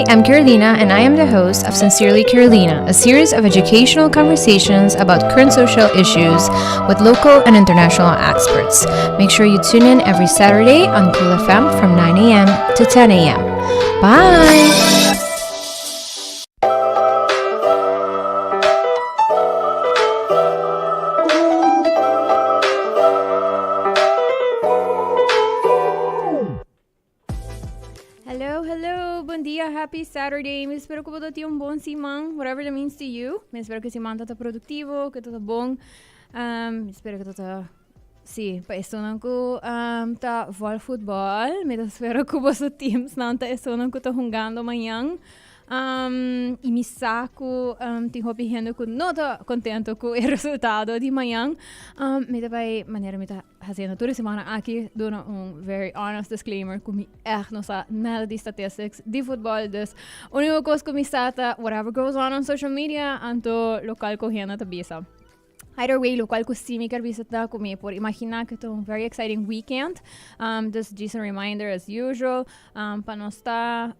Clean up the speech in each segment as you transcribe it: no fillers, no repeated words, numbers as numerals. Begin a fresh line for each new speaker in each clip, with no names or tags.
I'm Carolina, and I am the host of Sincerely Carolina, a series of educational conversations about current social issues with local and international experts. Make sure you tune in every Saturday on Cool FM from 9 a.m. to 10 a.m. Bye! Hello, hello, bon dia, happy Saturday. Mi espero ku bo tin un bon siman, whatever that means to you. Mi espero ku siman ta produktivo, ku ta bon. Mi espero ku ta sí, pa esunnan ku um, ta vol futbol, mi ta spera ku boso teams nan ta esunnan ku ta hungando mañan. Um, i mi sa ku um, tin hopi hende ku no ta kontento ku e resultado di mañan. Um, mi ta bai manera mi ta hasiendo tur e semana aki duna un very honest disclaimer ku mi echt no sa nada di statistics di futbol. Dus úniko kos ku mi sa ta whatever goes on on social media anto lokal ku hende ta bisa. Either way, locual cu si mi kier bisa ta cu mi por imagina cu ta un very exciting weekend. Dus just a reminder as usual, pa nos ta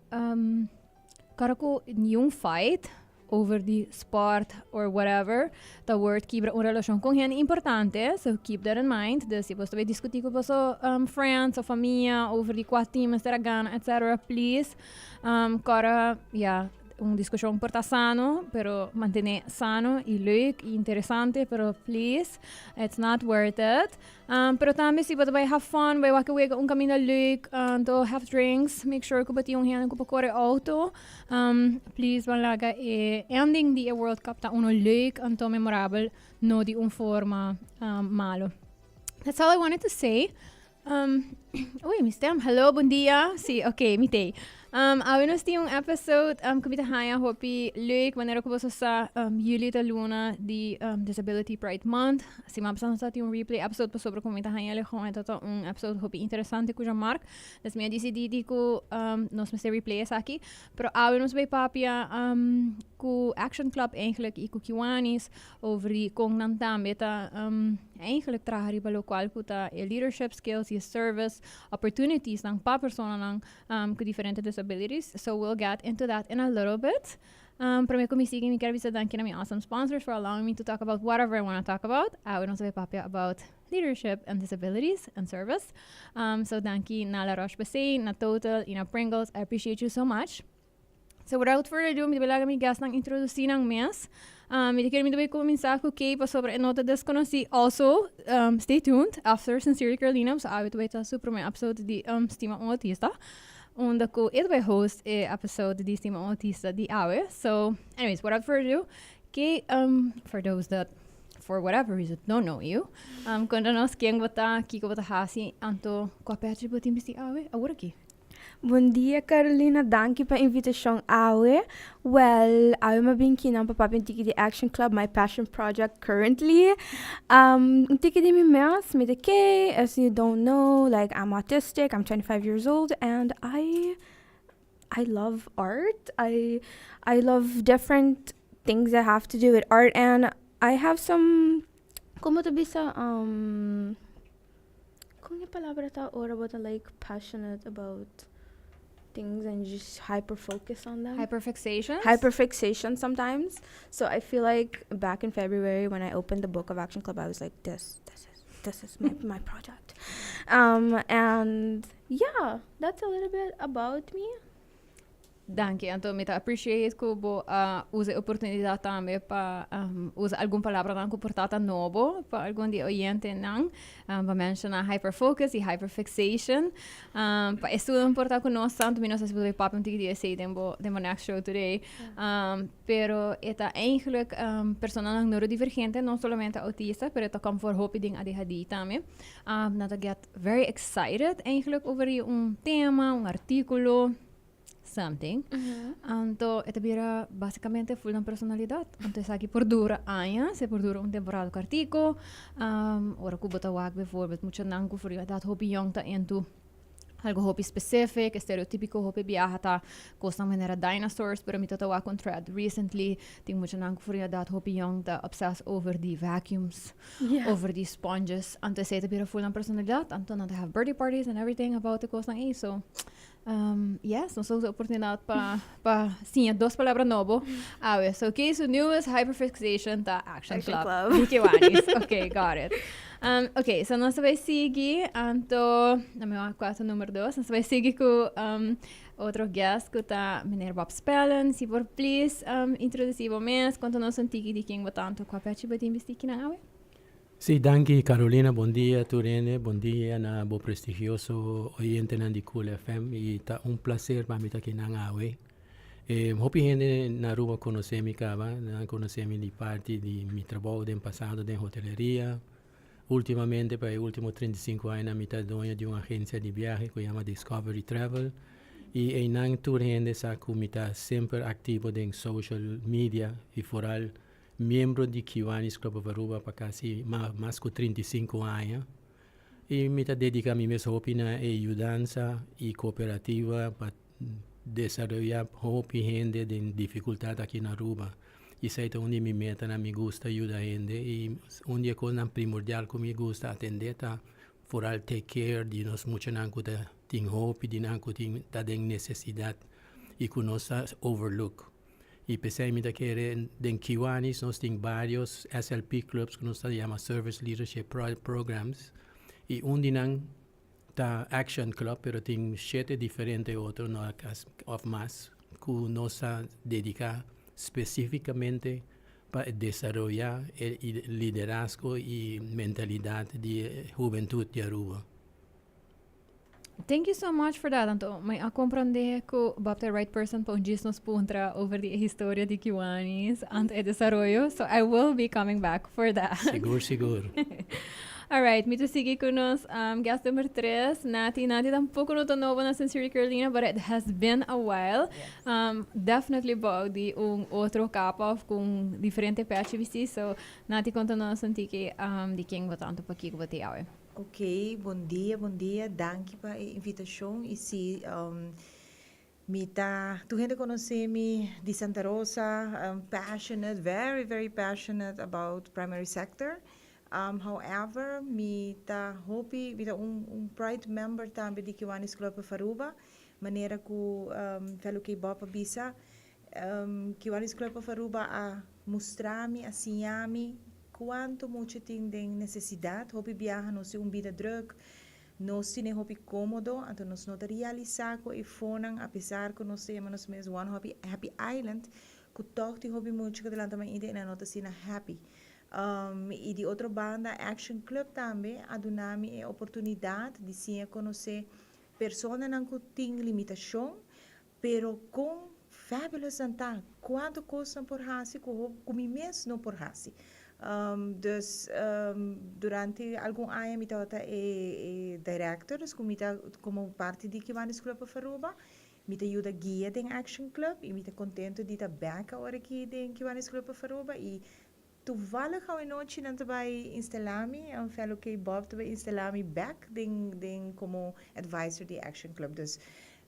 cara cu niun fight over di sport or whatever ta word kibra un relacion con hende importante, so keep that in mind. Dus si bo ta bay discuti cu boso friends of famia over di cua team mester a gana etc. Please, cara, ya. Un discusion por ta sano, pero mantene sano y leuk y interesante, pero please, it's not worth it. Pero tambe si bo ta bay have fun, bay wak e wega un caminda leuk, to have drinks, make sure cu bo tin un hende cu por core auto. Please ban laga e ending di e World Cup ta uno leuk anto memorabel, no di un forma malo. That's all I wanted to say. Oei, mi stem. Hallo, bon dia. Sí, ok, mi tei. Awe nos tin un episode ku mi ta haña hopi leuk. Manera ku boso sa, juli ta luna di Disability Pride Month. Siman pasá nos ta tin un replay episode pasobra ku mi ta haña lejón e ta un episode hopi interesante ku Jean-Marc. Dus mi a disidí di ku nos mester replay esaki. Pero awe nos bai papia ku Action Club eigenlijk i ku Kiwanis over di kon nan tambe ta eigenlijk traha riba lokual ku ta e leadership skills i e service opportunities nan pa personanan ku diferente disabilities. So we'll get into that in a little bit. Prome ku mi sigui mi kier bisa danki na mi awesome sponsors for allowing me to talk about whatever I wanna talk about. Awe nos a bay papia about leadership and disabilities and service. So danki na La Roche-Posay, na Total i na Pringles. I appreciate you so much. So without further ado, mi ta bai laga mi guestnan introducí nan mes. Mi ta kere mi ta bai kuminsá ku Kay pasobra e no ta deskonosí. Also, stay tuned after Sincerely Carolina, pasobra awe ta bai ta su promé episode di Stima un Autista, unda ku e ta bai host e episode di Stima un Autista di awe. So, anyways, without further ado, Kay, for those that for whatever reason don't know you, konta nos ken bo ta, kiko bo ta hasi, anto kua pèchi bo tin bisti awe, awor aki.
Bon dia Carolina, danki pa invitacion awe. Well, awe mi a bin kinan pa papia un tiki di Action Club, my passion project currently. Un tiki di mi mes, mi ta Kay, as you don't know, like I'm autistic, I'm 25 years old and I love art. I love different things that have to do with art and I have some, como ta bisa, Con e palabra ta ora bo ta like passionate about things and you just hyper focus on them?
Hyperfixation?
Hyperfixation sometimes. So I feel like back in February when I opened the book of Action Club, I was like, this is my project. And yeah, that's a little bit about me.
Danki. Anto mi ta appreciate ku bo a usa e oportunidat tambe pa usa algun palabranan ku por ta ta nobo pa algun di e oyentenan. Bo a menshoná hyperfocus i hyperfixation. Pa estunan por ta ku nos tantu, mi no sa si bo ta papia un tiki di esei den bo den bo next show today. Pero e ta eigenlijk personanan neurodivergente, no solamente autista, pero e ta kom for hopi den ADHD tambe. Nan ta get very excited eigenlijk over di un tema, un artíkulo. Something. Anto e ta bira basicamente full nan personalidad. Anto esaki por dura añas, e por dura un temporada cortico. Ora cu bo ta wak bijvoorbeeld muchanan cu for di edad hopi yong ta into algo hopi specific, estereotipico hopi biaha ta cosnan manera dinosaurs, pero mi ta ta wak un thread recently, tin muchanan cu for di edad hopi yong ta obsessed over di vacuums, over di sponges. Anto esey ta bira full nan personalidad, anto nan ta have birthday parties and everything about e cosnan ey, so. Yes, nos a usa oportunidad pa siña dos palabra nobo. Awe, so okay, so newest hyperfixation ta Action
Action
Club.
Club.
Di Kiwanis. Okay, got it. Okay, so nos ta bay sigui, anto, na mi wak kua ta number dos, nos ta bay sigui ku otro guest ku ta meneer Bob Spellen. Si por please introduci bo mes, konta nos un tiki di ken bo ta, anto kua pechi bo tin bisti kinan awe.
Sí, danki Carolina, bon dia tur hende, bon dia na bo prestigioso oyentenan di Cool FM y ta un placer pa mi ta akinan awe. Eh, hopi hende na Aruba conoce mi caba, nan conoce mi di parti di mi trabou den pasado den hoteleria. Ultimamente pa e ultimo 35 añanan mi ta doño di un agencia di biahe cu yama Discovery Travel y eynan tur hende sa cu mi ta semper activo den social media y vooral miembro di Kiwanis Club of Aruba pa casi mas cu 35 aña y mi ta dedica mi mes hopi na e yudansa y cooperativa pa desaroya hopi hende den dificultad aki na Aruba. Y esey ta un di mi metanan, mi gusta yuda hende y un di e cosnan primordial cu mi gusta atende ta vooral take care di nos muchanan cu ta tin hopi di nan cu tin ta den necesidad y cu nos ta overlook. Y p'esey mi ta kere den Kiwanis nos tin varios SLP clubs cu nos ta yama Service Leadership Programs y un di nan ta Action Club pero tin shete diferente otro no of mas cu nos ta dedica specificamente pa desaroya e liderazgo y mentalidad di e hubentud di Aruba.
Thank you so much for that. Anto, mi a comprende cu Bob ta right person pa un djis nos puntra over di e historia di Kiwanis anto e desaroyo. So I will be coming back for that.
Sigur, sigur.
All right, mi ta sigui cu nos guest number 3, Nati. Nati tampoco no ta nobo na Sincerely Carolina, but it has been a while.
Yes.
Definitely bou di un otro capa of cu un diferente pechi bisti. So, Nati, conta nos un tiki di ken bo ta anto pakico bo ta awe.
Ok, bon dia, bon dia. Danki pa e invitashon. I si, mi ta, tur hende konosé mi di Santa Rosa, passionate, very, very passionate about primary sector. However, mi ta hopi, mi ta un un pride member tambe di Kiwanis Club of Aruba, manera ku Fellow K. Bob a bisa, Kiwanis Club of Aruba a mustra mi, a siña mi Cuanto mucha tin den necesidad. Hopi biaha nos tin un bida druk, nos tine hopi comodo, anto nos no ta realisa cu e fonan, apesar cu nos ta yama nos mes One Hopi Happy Island, cu tog tin hopi mucha cu ta lanta mainta y nan no ta asina happy. Y di otro banda Action Club tambe a duna mi e oportunidad di siña conoce personanan cu tin limitacion, Pero kon fabulous nan ta, kuantu kos nan por hasi ku hopi ku mi mes no por hasi. Dus durante algun aña mi tabata e director, dus ku mi ta komo parti di Kiwanis Club of Aruba, mi ta yuda guia den Action Club i mi ta kontento di ta bek awor aki den Kiwanis Club of Aruba i toevallig awenochi nan ta bai instala mi, fellow K Bob ta bai instala mi bek den den komo advisor di Action Club. Dus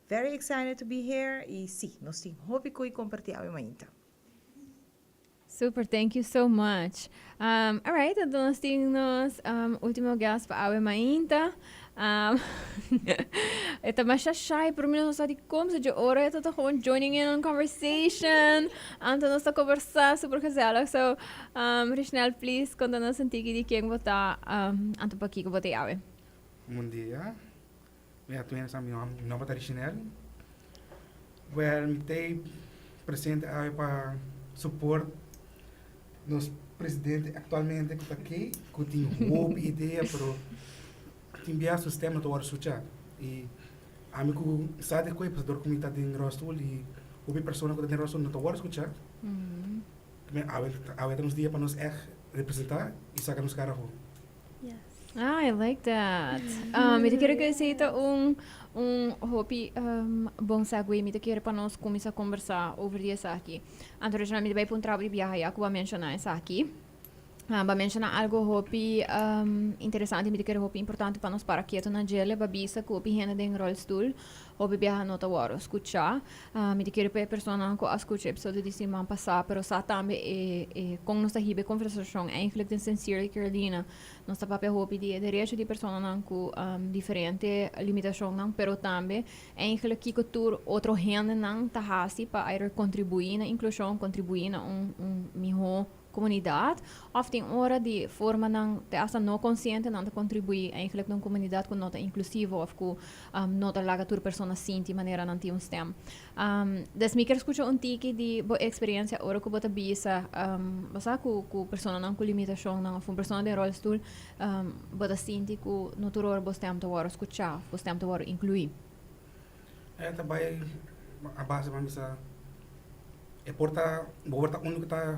Very excited to be here y si, nos tin hopi cu y comparti awe mainta.
Super, thank you so much. Alright, anto nos tin nos ultimo guest pa awe mainta. E ta masha shy, pero mi no sa di com, so dje ora e ta ta gewoon joining in on conversation. Anto nos ta conversa super gezellig. So, Rishnel, please conta nos un tiki di ken bo ta, anto pakico bo ta awe.
Bon dia. Mi a tuen sa mi nomber ta Richinel. Well, mi ta presente awe pa support nos presidente actualmente cu ta aki, cu tin hopi idea, pero tin bia su stem no ta worde scucha. Y ami cu sa di cu e pasobra cu mi ta den rolstoel y hopi persona cu ta den rolstoel no ta worde scucha. Awe, awe ta nos dia pa nos echt representa y saca nos cara afo.
Ah, I like that. Mi ta kere ku esei ta un hopi bon segue. Mi ta kere pa nos kuminsá kombersá over di esaki. Anto Regina, mi ta bai puntra bo di biaha ya ku bo a menshoná esaki. Bo a menciona algo hopi interesante, mi ta kere hopi importante pa nos para keto na djele, bo a bisa cu hopi hende den rolstoel hopi biaha no ta worde scucha. Mi ta kere pa e personanan cu a scucha e episodio di siman pasa, pero sa tambe e e con nos ta hiba e conversacion eigenlijk den Sincerely Carolina. Nos ta papia hopi di e derecho di personanan cu diferente limitacionnan, pero tambe eigenlijk kico tur otro hendenan ta haci pa either contribui na inclusion, contribui na un miho comunidad, of tin ora di formanan te hasta no consciente nan ta contribui eigenlijk na un comunidad cu no ta inclusivo of cu no ta laga tur persona sinti manera nan tin un stem. Des mi kier scucha un tiki di bo experiencia ora cu bo ta bisa, bo sa cu cu personanan cu limitacionnan of un persona den rolstoel, bo ta sinti cu no tur ora bo stem ta worde scucha of bo stem ta worde inclui.
E ta bai a base pa bisa e por ta bo por ta unu ku ta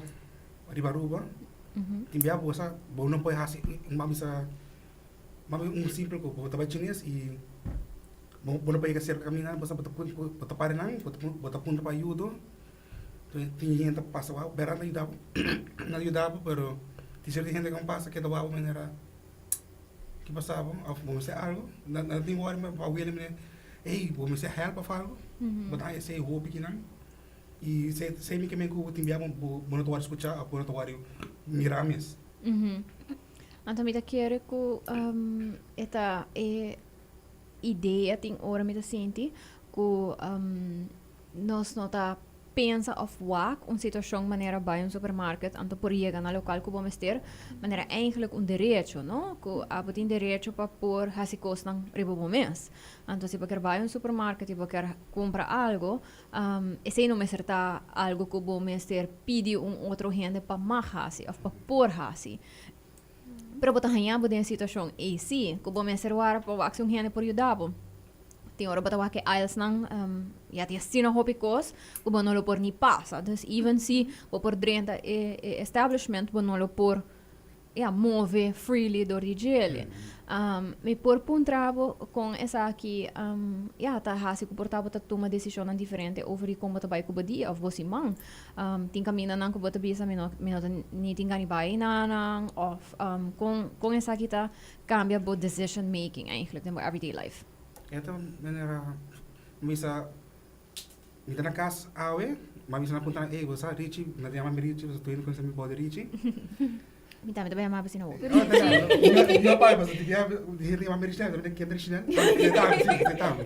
riba Aruba tin bia bo sa bo no por hasi un bisa un simpel ku bo ta bai chines i bo no por yega serka kaminda bo sa bo ta para nan bo ta puntra pa ayudo tin hende ta pasa wou bèrdat nan yuda bo nan yuda bo pero tin sierto hende ku pasa keda wou manera. Ki pasa bo? Of bo mester algo? Na tin wòrdu mi pa wele mi ey bo mester help of algo? Bo ta haña esei hopi kinan i esei mi ke men ku tin bia bo bo no ta wòrdu skuchá of bo no ta wòrdu mirá mes.
Anto mi ta kere ku e ta e idea tin ora mi ta sinti ku nos no ta pensa of wak un situacion manera bay un supermarket anto por yega na local cu bo mester, manera eigenlijk un derecho, no? Cu abo tin derecho pa por haci cosnan riba bo mes. Anto si bo kier bay un supermarket y bo kier cumpra algo, esey no mester ta algo cu bo mester pidi un otro hende pa mag haci of pa por haci. Pero bo ta haña bo den e situacion ey si, cu bo mester wara pa wak si un hende por yuda bo. Tin ora bo ta wak e aisles-nan, ya tin asina hopi cos cu bo no lo por ni pasa. Dus even si bo por drenta e e establishment, bo no lo por, ya, move freely door di djele. Mi por puntra bo con esaki, ya, ta haci cu por ta bo ta tuma decisionnan diferente over di con bo ta bay cu bo dia of bo siman. Tin camindanan cu bo ta bisa mi no mi no ta ni tin gana bay einan of con con esaki ta cambia bo decision making eigenlijk den bo everyday life?
E ta manera mi sa mi ta na cas awe ma mi sa na puntra ey bo sa Richie mi ta yama mi Richie pasobra tur hende conoce mi bou di Richie.
Mi tambe ta bay yama bo asina awor.
Richie. No bai pasobra tin bia hende yama mi Richie mi ta ken ta Richie nan ta ami si ta ami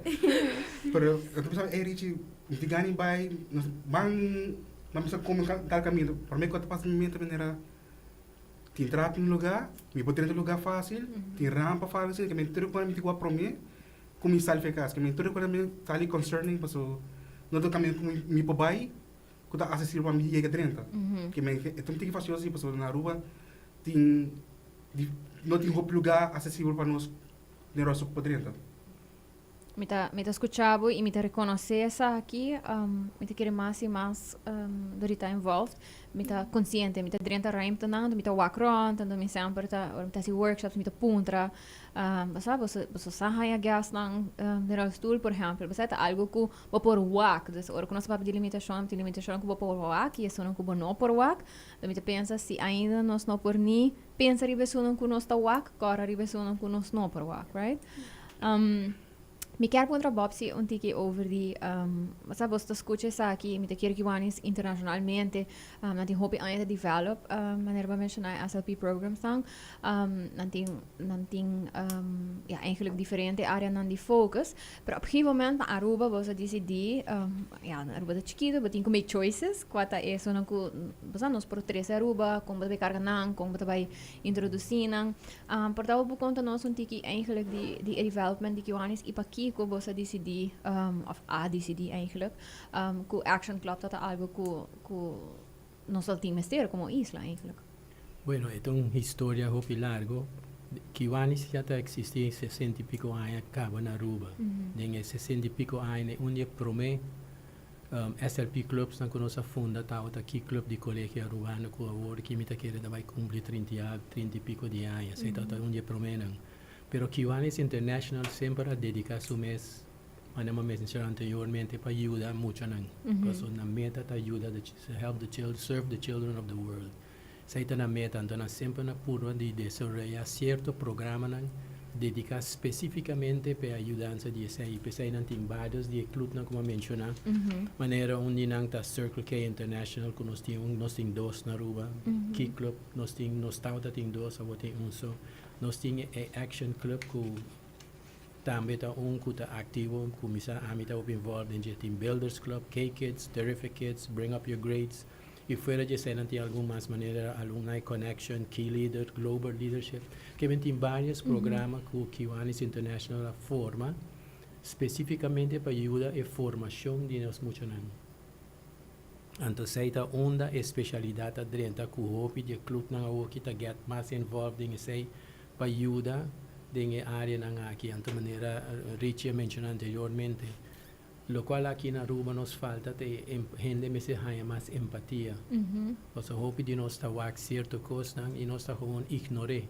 pero mi ta bisa ey Richie mi tin gana di bai nos ban ban bisa come tal caminda prome cu ta pasa mi mente manera tin trap un lugar mi por drenta lugar facil tin rampa facil ke mi tur mi tin ku a prome ku mi sali for e cas ke mi tur mi sali concerning pasobra no ta caminda ku mi por bai ku ta asesibel pa mi yega drenta. Ke men e ta un tiki fastioso si pasobra na Aruba tin no tin hopi lugar asesibel pa nos den Rosso pa drenta.
Mi ta mi ta skucha bo i mi ta rekonosé esaki. Mi ta kere mas i mas dor di ta involved. Mi ta konsiente, mi ta drenta ruimtenan, mi ta wak rònt, anto mi semper ta ora mi ta hasi workshops mi ta puntra. Bo sa, boso sa haña guestnan den rolstoel por ehèmpel. Bo sa e ta algu ku bo por wak. Dus ora ku nos ta papia di limitashon, tin limitashon ku bo por wak i esunnan ku bo no por wak. Mi ta pensa si ainda nos no por ni pensa riba esunnan ku nos ta wak, kòrda riba esunnan ku nos no por wak, right? Mi kier puntra Bobsy un tiki over di, bo sa bo ta skucha esaki, mi ta kere Kiwanis internashonalmente nan tin hopi aña ta develop manera bo a menshoná e SLP programsnan, nan tin nan tin ya eigenlijk diferente areanan di focus, pero op gegeven moment na Aruba bo sa disidí, ya Aruba ta chikitu bo tin ku make choices kua ta esunnan ku bo sa nos por trese Aruba, kon bo ta bai karga nan, kon bo ta bai introdusí nan. Por ta bo por konta nos un tiki eigenlijk di di e development di Kiwanis i pakiko bo sa disidí òf a disidí eigenlijk ku Action Club ta ta algu ku ku nos ta tin mester komo isla eigenlijk.
Bueno, e ta un historia hopi largo. Kiwanis ya ta eksistí sesenta i piko aña kaba na Aruba. Den e sesenta i piko aña un di e promé SLP clubsnan ku nos a funda tabata Key Club di Colegio Arubano ku awor ki mi ta kere ta bai kumpli trinta i algu, trinta i piko di aña. Esei tabata un di e proménan. Pero Kiwanis International semper a dediká su mes, manera mi a menshoná anteriormente, pa yuda muchanan. Pasobra nan meta ta yuda the, help the children, serve the children of the world. Esey ta nan meta, anto nan semper na purba di desaroya cierto programanan dedica specificamente pa e ayudansa di esey. Y p'esey nan tin varios di e clubnan cu mi a menciona, manera un di nan ta Circle K International cu nos tin un, nos tin dos na Aruba, Key Club nos tin, nos tawata tin dos, awor tin un so. Nos tin e Action Club cu tambe ta un cu ta activo, cuminsa ami ta hopi involved den dje. Tin Builders Club, K-Kids, Terrific Kids, Bring Up Your Grades. Y fuera di eseinan tin algun mas manera Alumni Connection, Key Leader, Global Leadership. Keben tin varios programa cu Kiwanis International a forma specificamente pa yuda e formacion di nos muchanan. Anto esey ta unda e specialidad ta drenta cu hopi di e clubnan awoki ta get mas involved den esey pa yuda den e areanan aki. Anto manera Richie a menciona anteriormente, Locual aki na Aruba nos falta ta e hende mester haña mas empatia. Pasobra hopi di nos ta wak cierto cosnan y nos ta gewoon ignor'é.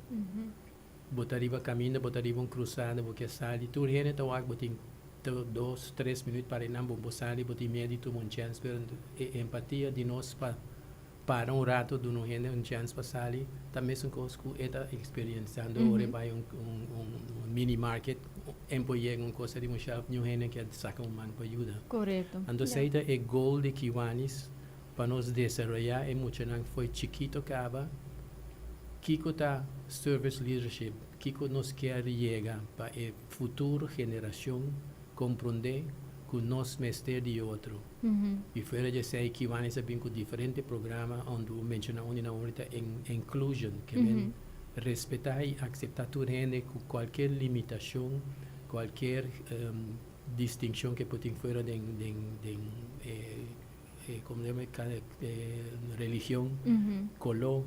Bo ta riba caminda, bo ta riba un cruzada, bo kier sali, tur hende ta wak bo tin dos, tres minuut para einan bo bo sali, bo tin miedo di tuma un chens, pero e empatia di nos pa para un rato duna un hende un chens pa sali ta mesun cos cu e ta experienciando ora e bay un un mini market en por yega un cosa riba un shelf niun hende kier saca un man pa yuda. Anto esey ta e goal di Kiwanis pa nos desaroya e muchanan fo'i chikito caba kico ta service leadership kico nos kier yega pa e futuro generacion compronde cu nos mester di otro. Y fuera di esey Kiwanis a bin cu diferente programa unda bo menciona un di nan ahorita inclusion ke men respeta y acepta tur hende cu cualkier limitacion, cualkier distincion ke por tin fuera den den den e como se yama religion, colo,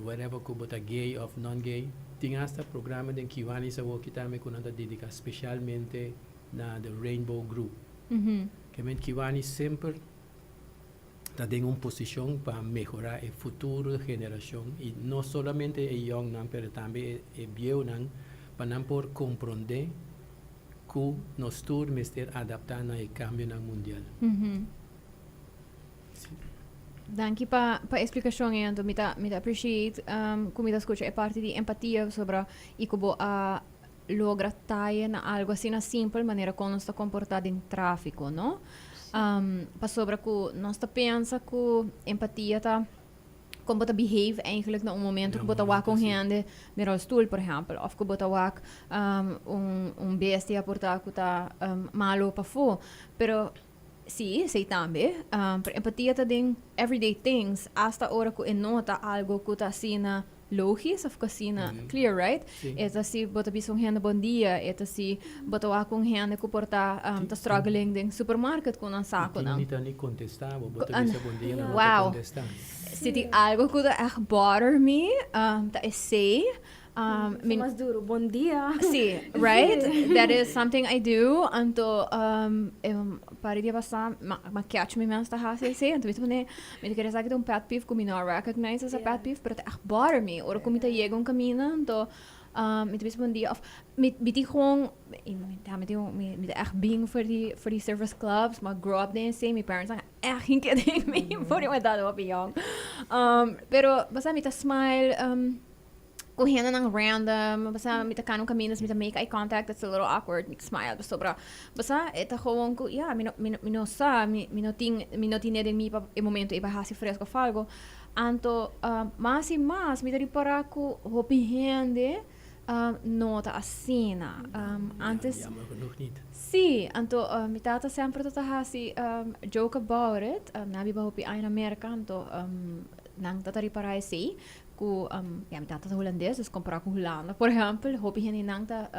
whatever cu bo ta gay of non gay. Tin hasta programa den Kiwanis awoki tambe cu nan ta dedica specialmente na the Rainbow Group. Ke men Kiwani semper ta den un posishon pa mehorá e futuro generashon i no solamente e yòngnan pero tambe e bieunan pa nan por komprondé ku nos tur mester adaptá na e kambionan mundial.
Danki pa pa e splikashon ei anto mi ta mi ta appreciate ku mi ta skucha e parti di empatia sobra i ku bo a logra taye na algo asina simpel manera kon nos ta komportá den tráfiko, no? Pasobra ku nos ta pensa ku empatia ta kon bo ta behave eigenlijk na un momento ku bo ta wak un hende den rolstoel, por ehèmpel, òf ku bo ta wak un un bestia por ta ku ta malo pafó. Pero sí, esei tambe. Pero empatia ta den everyday things, asta ora ku e no ta algo ku ta asina logisch of ku asina clear, right? E ta si bo ta bisa un hende bon dia, e ta si bo ta wak un hende ku por ta ta struggling den supermarket ku nan sakunan.
Tin ni ta ni kontestá bo, bo ta bisa bon dia nan no ta kontestá.
Si tin algo ku ta ègt bother mi, ta esei.
Mi mas duro, bon dia.
Sí, right? That is something I do. Anto, um, pari dia pasá, ma, ma catch mi mes ta hasi esei. Anto mi ta pone, mi ta kere sa ki ta un pet peeve ku mi no a recognize as a pet peeve, pero ta echt bother mi. Ora ku mi ta yega un kaminda, anto, um, mi ta bisa bon dia of mi, mi tin gewoon, mi, mi tin un, mi, mi ta echt bin for di, for di service clubs, mi a grow up den esei, mi parents nan echt geen kidding mi, for di un edad hopi yong. Um, pero, basta mi ta smile, um, Ku hendenan random, basa mi ta kana un kaminda, si mi ta make eye contact, it's a little awkward, mi ta smile pasobra basa e ta gewoon ku ya mi no mi no mi no sa mi mi no tin mi no tine den mi pa e momento ei pa hasi fresco of algo. Anto mas i mas mi ta ripara ku hopi hende no ta asina. Antes
Jammer genoeg niet.
Si, anto mi tata semper ta ta hasi joke about it, mi a biba hopi aña na Merka anto nan ta ta ripara esei. Ku ya mi tata ta hulandes dus kompará ku Hulanda por ehèmpel hopi hendenan ta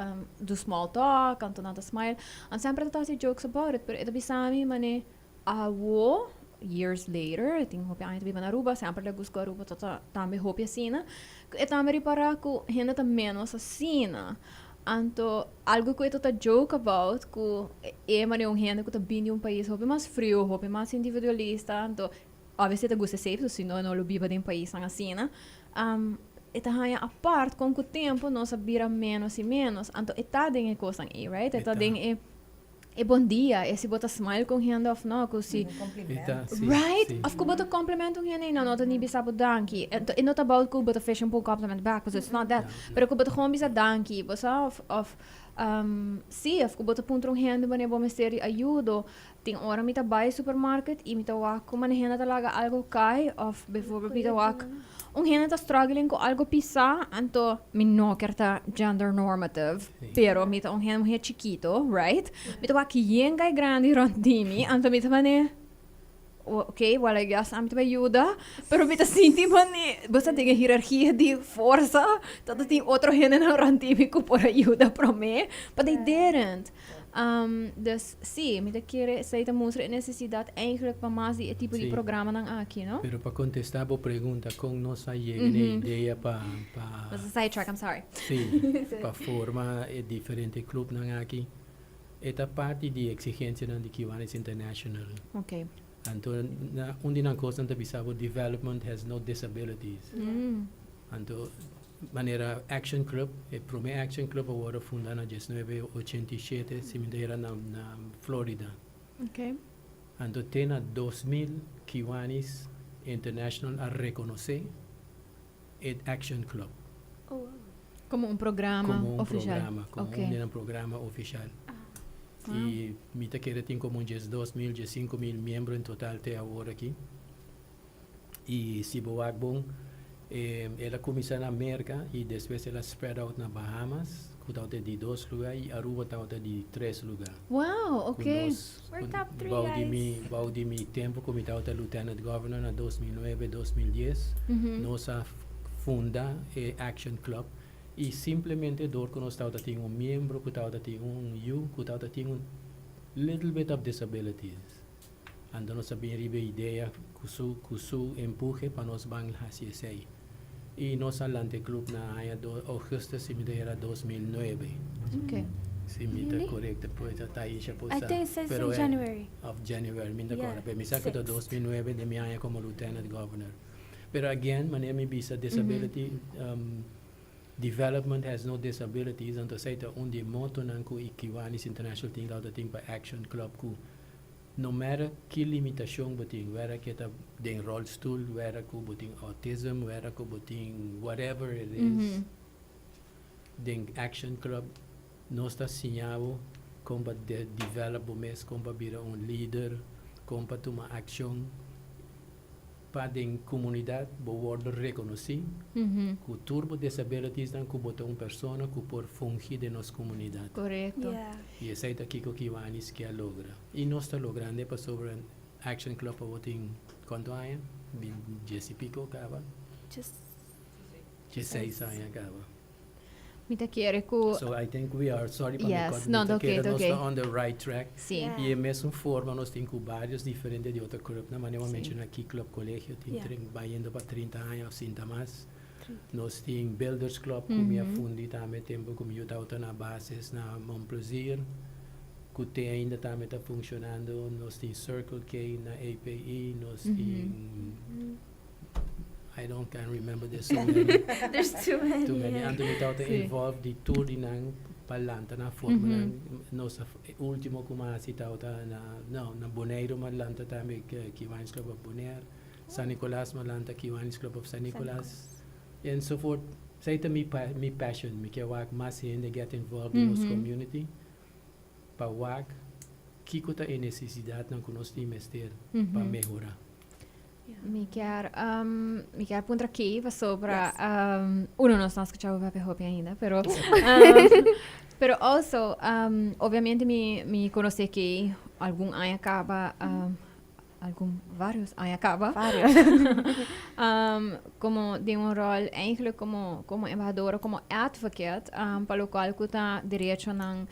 do small talk anto nan ta smile anto semper ta ta hasi jokes about it pero e ta bisa mi manera awo years later e tin hopi aña ta biba na Aruba semper ta gusta ku Aruba ta ta tambe hopi asina ku e tambe ripará ku hende ta menos asina anto algu ku e ta ta joke about ku e manera un hende ku ta bini di un pais hopi mas friu hopi mas individualista anto Obviously e ta gusta esei, pasobra si no e no lo biba den paisnan asina. E ta haña apart kon ku tempu nos a bira ménos i ménos. Anto e ta den e kosnan ei, right? E ta den e E bon dia, e si bo ta smile cu hende of no, cu si.
Eta, si,
Right?
Si.
Of cu bo ta compliment un hende y no ta ni bisa bo danki. E no ta about cu bo ta fish un compliment back, because it's not that.
No.
Pero cu bo ta gewoon bisa danki, bo sa, of si, of cu bo ta puntra un hende wanneer bo mester di ayudo. Tin ora mi ta bay supermarket y mi ta wak cu man hende ta laga algo cay, of bijvoorbeeld mi ta wak un hende ta struggling cu algo pisa, anto mi no kier ta gender normative, pero mi ta un hende muher chikito, right? Mi ta wak yen guy grandi rond di mi, anto mi ta mane, "Ok, well, I guess ami ta yuda," pero mi ta sinti mane, bo sa, tin hierarchia di forsa, dat tin otro hende nan rond di mi cu por yuda prome, but they didn't. Dus si, mi ta kere esey ta mustra e necesidad eigenlijk pa mas di e tipo di programa nan aki, no?
Pero pa contesta bo pregunta, con nos a yega na idea pa
Was a sidetrack, I'm sorry.
Si, pa forma e diferente club nan aki. E ta parti di exigencia nan di Kiwanis International. Anto, na, un di nan cos nan ta bisa bo, "Development has no disabilities." Anto, manera Action Club, e prome Action Club a wordo funda na 1987, si mi era na Florida. Anto, te na 2000, Kiwanis International a reconoce e Action Club
Como un programa
como un
oficial.
Programa, como un programa oficial. Y mi ta kere tin como 12 mil, 5 mil miembro en total te awor aki. Y si bo wak bon, el a cuminsa na America y despues el a spread out na Bahamas, cu ta di dos lugar, y Aruba ta di tres lugar.
We're top three,
Bou di
guys.
Bou di mi tempo como tabata lieutenant governor na 2009, 2010, nos a funda e Action Club y simplemente door cu nos tabata tin un miembro cu tabata tin un yiu cu tabata tin un little bit of disabilities. Anto nos a bin riba idea cu su empuje pa nos ban haci esey. Y nos a lanta e club na aña do, augustus, si mi era 2009. Si mi ta
Really?
correcto, pues Taisha pues.
I think it says
Pero
in January.
Of January, mi ta corda. Pero mi sa cu
sixth.
2009 di mi aña como lieutenant governor. Pero again, manera mi bisa, disability development has no disabilities, anto esey ta un di motto nan cu Kiwanis International tin dat tin pa Action Club, cu no matter ki limitacion bo tin, whether cu ta den rolstoel, whether cu bo tin autism, whether cu bo tin whatever it is, den Action Club nos ta siña bo con pa develop bo mes, con pa bira un lider, con pa tuma accion pa den comunidad bo wordo reconoci cu tur bo disabilities dan cu bo ta un persona cu por fungi den nos comunidad. Y esey ta kico Kiwanis kier logra. Y nos ta logrando, pasobra Action Club awor tin cuanto aña? 10 y pico caba?
Just
16 aña caba.
Mi ta kere cu
So I think we are, sorry pa
Yes.
mi
No,
mi ta
okay,
kere nos
okay.
ta on the right track. Y di mesun forma nos tin cu varios diferente di otro club. Na manera menciona aki Club Colegio, tin bayendo pa 30 aña of sinta mas. Nos tin Builders Club, cu mi a funda tambe tempo cu mi tabata na basis na Mon Plaisir, cu te ainda tambe ta funcionando. Nos tin Circle K na APE, nos tin, I don't can remember, there's so many.
There's too many.
Too many. Anto mi tabata involved di tur di nan pa lanta na forma nan nos ultimo cu m'a haci tabata na, no, na Bonaire m'a lanta tambe Kiwanis Club of Bonaire, San Nicolas m'a lanta Kiwanis Club of San Nicolas and so forth. Esey ta mi passion, mi kier wak mas hende get involved in nos community pa wak kiko ta e necesidad nan cu nos tin mester pa mehora.
Mi kier puntra aki sobre uno nos no a scucha papia hopi ainda, pero also obviamente mi conoce cu algun aña caba, algun varios aña caba.
Varios.
Como den un rol eigenlijk como embahadora, como advocate, pa locual cu ta derecho nan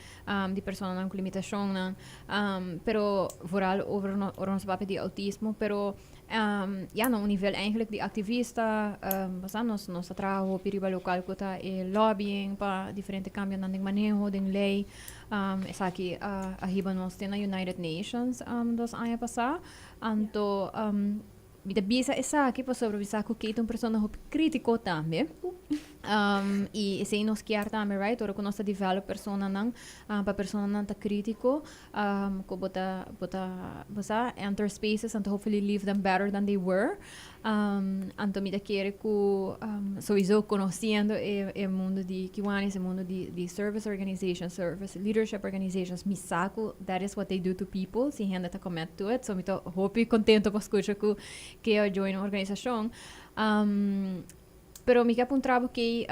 di persona cu limitacion nan, pero vooral over no, over nos papia di autismo, pero ja, na un nivel eigenlijk di activista, basta nos traha riba locual cu ta e lobbying pa diferente cambio nan den maneho, den ley, esaki a hiba nos te na United Nations 2 aña pasa, anto. Mi ta bisa esaki pasobra mi sa ku Kate ta un persona hopi kritiko tambe. I esei nos kier tambe, right? Ora ku nos ta develop personanan, pa personanan ta kritiko, ku bo ta, bo ta, bo sa, enter spaces anto hopefully leave them better than they were. Anto mi ta kere ku souiso konosiendo e e mundo di Kiwanis, e mundo di di service organizations, service leadership organizations, mi sa ku that is what they do to people si hende ta commit to it. So mi ta hopi kontento pa skucha ku ke a join un organisashon. Pero mi ke puntra bo kei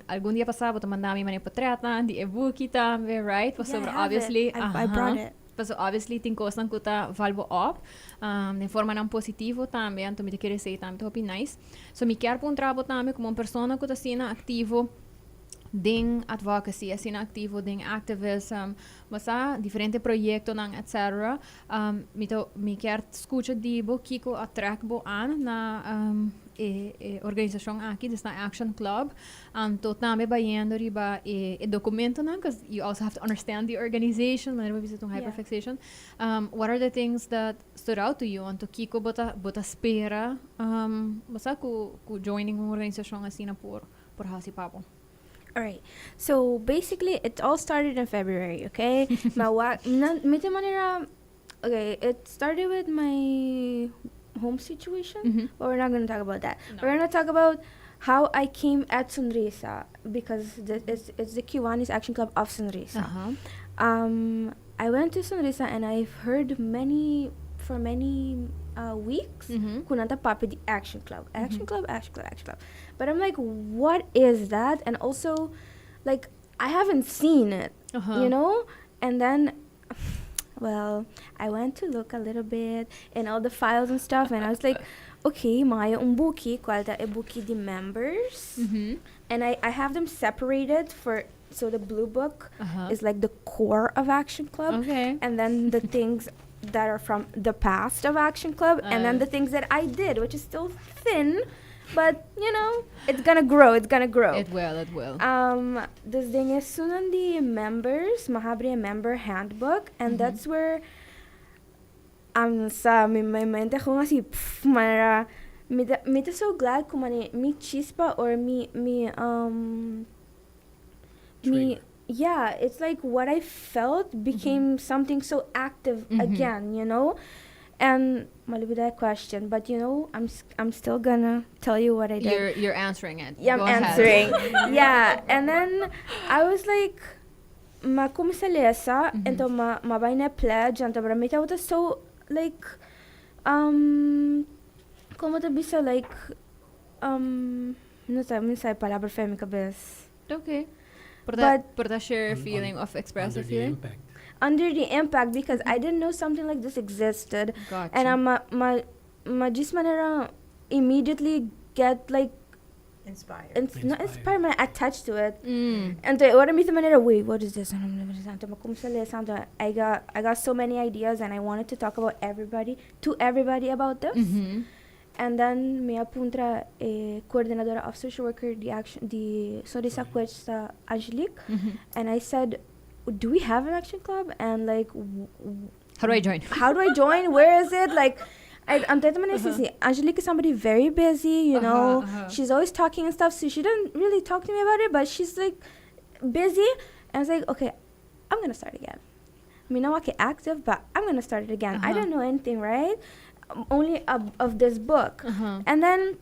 algun dia pasá bo ta manda mi manera potretnan di e buki tambe, right? Pasobra
Yeah, I have it.
obviously,
I brought it.
Pasobra obviously tin kosnan ku ta val bo op den formanan positivo tambe, anto mi ta kere esei tambe ta hopi nice. So mi kier puntra bo tambe komo un persona ku ta asina aktivo den advocacy, asina aktivo den activism, bo sa, diferente proyektonan etcetera, mi ta mi kier skucha di bo kiko a trek bo aan na e e organisashon aki, dus na Action Club, anto tambe bayendo riba e e dokumentonan, cause you also have to understand the organization, manera bo bisa ta un hyperfixation, what are the things that stood out to you, anto kiko bo ta bo ta spera bo sa ku ku joining un organisashon asina por por hasi pa bo?
Alright, so basically it all started in February, okay? Ma wa, na, mi ta manera, okay, it started with my home situation, but we're not gonna talk about that.
No.
We're gonna talk about how I came at Sonrisa, because the, it's the Kiwanis Action Club of Sonrisa. I went to Sonrisa and I've heard many, for many weeks, ku nan ta papia di Action Club, Action Club, Action Club, Action Club. But I'm like, what is that? And also, like, I haven't seen it, you know? And then, well, I went to look a little bit in all the files and stuff, and I was like, okay, m'a haya un buki, cual ta e buki di members. And I have them separated for, so the blue book is like the core of Action Club. And then the things that are from the past of Action Club, and then the things that I did, which is still thin, but it's gonna grow, it's gonna grow.
It will, it will.
Dus den esun di members, m'a habri member handbook, and that's where sa mi mi mente gewoon asina, pff, manera mi ta so glad ku mane mi chispa or mi
Trigger.
Yeah, it's like what I felt became something so active again. And m'a lubida question, but I'm still gonna tell you what I did.
You're answering it.
Yeah, I'm
Go ahead.
Answering. Yeah, and then I was like, m'a cuminsa lesa, anto m'a bay na pledge, anto pa mi tabata so like, con ta bisa, like, no sa, no sa palabra for mi cabes.
Okay. Por that,
But
por that share feeling of expressive
Under the
feeling.
impact.
Under the impact because I didn't know something like this existed.
Gotcha.
And I'm m'a djis manera immediately get like
Inspired.
Not
Inspired.
inspired, but attached to it. And ora mi manera, "Wait, what is this?" Anto m'a cuminsa lesa, anto I got so many ideas and I wanted to talk about everybody to everybody about this. And then mi a puntra e coordinadora of social worker di action di Sonrisa Cuesta, Angelique, and I said, "Do we have an action club?" And like,
How do I join?
How do I join? Where is it? Like, anto uh-huh. Angelique is somebody very busy. She's always talking and stuff, so she didn't really talk to me about it, but she's like busy. And I was like, "Okay, I'm gonna start again. I mean, I'm not active, but I'm gonna start it again." I don't know anything, right? Only of this book. And then,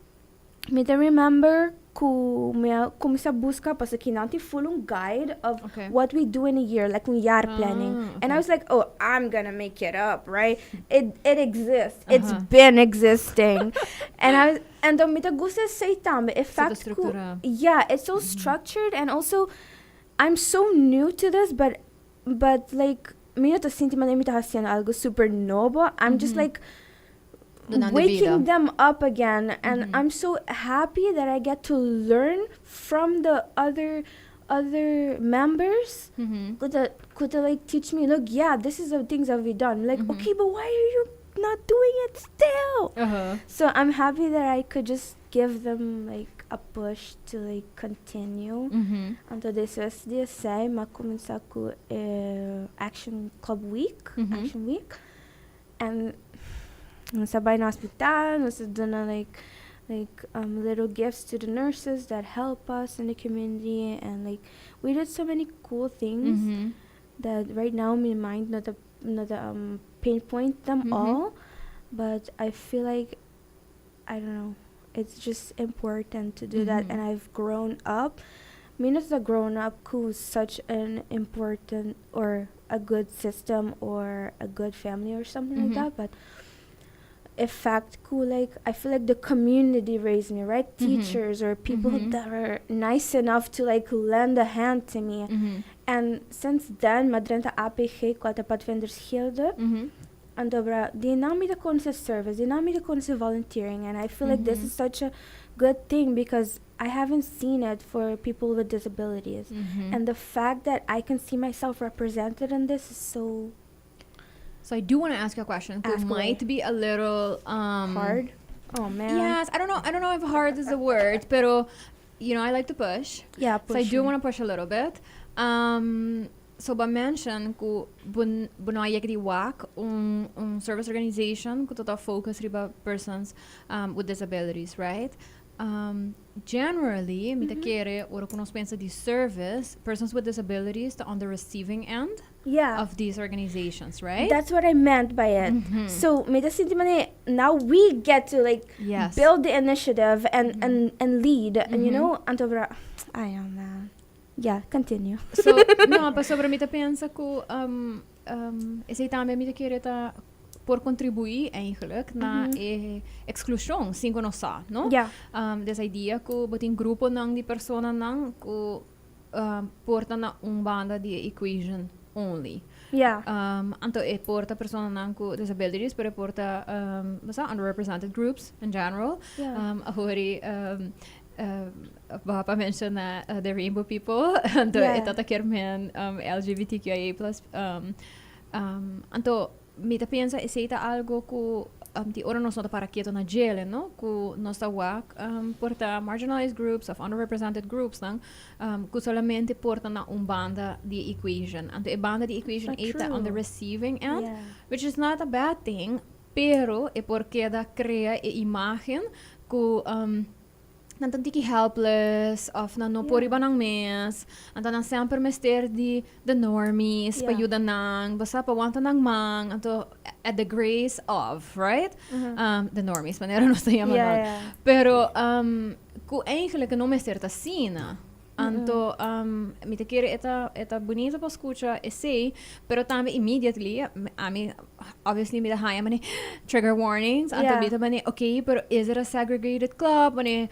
mi ta remember ku mi a cuminsa busca pasobra cu nan tin full un guide of what we do in a year, like un jaar planning. And I was like, "Oh, I'm gonna make it up, right?" It exists. It's been existing. And I was, and then mi ta gusta esey tambe. E fact ku,
structura.
Yeah, it's so structured and also I'm so new to this, but like mi no ta sinti manera mi ta haciendo algo super nobo. I'm just like
Dunando
waking
bida.
Them up again and I'm so happy that I get to learn from the other members ku ta like teach me, "Look, yeah, this is the things that we've done." Like, "Okay, but why are you not doing it still?" So I'm happy that I could just give them like a push to like continue. Anto despues di esey m'a cuminsa cu Action Club Week, Action Week. And Nos a bai na hospital, nos a duna like little gifts to the nurses that help us in the community, and like we did so many cool things that right now my mind not pinpoint them all, but I feel like, I don't know, it's just important to do that. And I've grown up. I mean, it's a grown up who's such an important or a good system or a good family or something like that, but in fact cool, like I feel like the community raised me right, teachers or people that are nice enough to like lend a hand to me. And since then m'a drenta APG, cual ta Padvinders Gilde, and obra dinamica con service, dinamica con volunteering, and I feel like this is such a good thing because I haven't seen it for people with disabilities. And the fact that I can see myself represented in this is so
So I do want to ask you a question that
Ask away.
might be a little
hard. Oh man.
Yes, I don't know. I don't know if hard is the word, pero I like to push.
Yeah,
So I do
pushing.
want to push a little bit. So b'a mention ku bo no a yega di wak un service organization ku ta focus riba persons with disabilities, right? Generally, mi ta kere, ora ku nos pensa di service, persons with disabilities ta on the receiving end of these organizations, right?
That's what I meant by it. So, mi ta sinti mane, now we get to like build the initiative and lead and anto bra I don't man. Yeah, continue.
So, no, pasobra mi ta pensa ku esei tambe mi ta kere ta por kontribuí eigenlijk na e eksklushon, sin ku nos sa, no?
Yeah.
Des idea ku bo tin gruponan di personanan ku por ta na un banda di equation only. Anto e por ta personanan ku disabilities, pero e por ta basta underrepresented groups in general. Awor b'a menshoná the rainbow people, anto e tata kiermen LGBTQIA+. Anto mi ta pensa esei ta algo ku di ora nos no ta para keto na djele, no? Ku nos ta wak por ta marginalized groups of underrepresented groups nan ku solamente por ta na un banda di equation. Anto e banda di equation
Not
e ta on the
true.
Receiving end, which is not a bad thing, pero e por keda krea e imagen ku nan ta tiki helpless of nan no por riba nan mes, anto nan semper mester di the normies pa yuda nan, basta pa wanta nan man, anto at the grace of, right? The normies, manera nos ta yama nan. Pero ku eigenlijk no mester ta asina. Anto, mi ta kere e ta bunita pa skucha esei, pero tambe immediately, I mean, obviously mi ta haya mane trigger warnings, anto mi ta mane, okay, pero is it a segregated club? Mane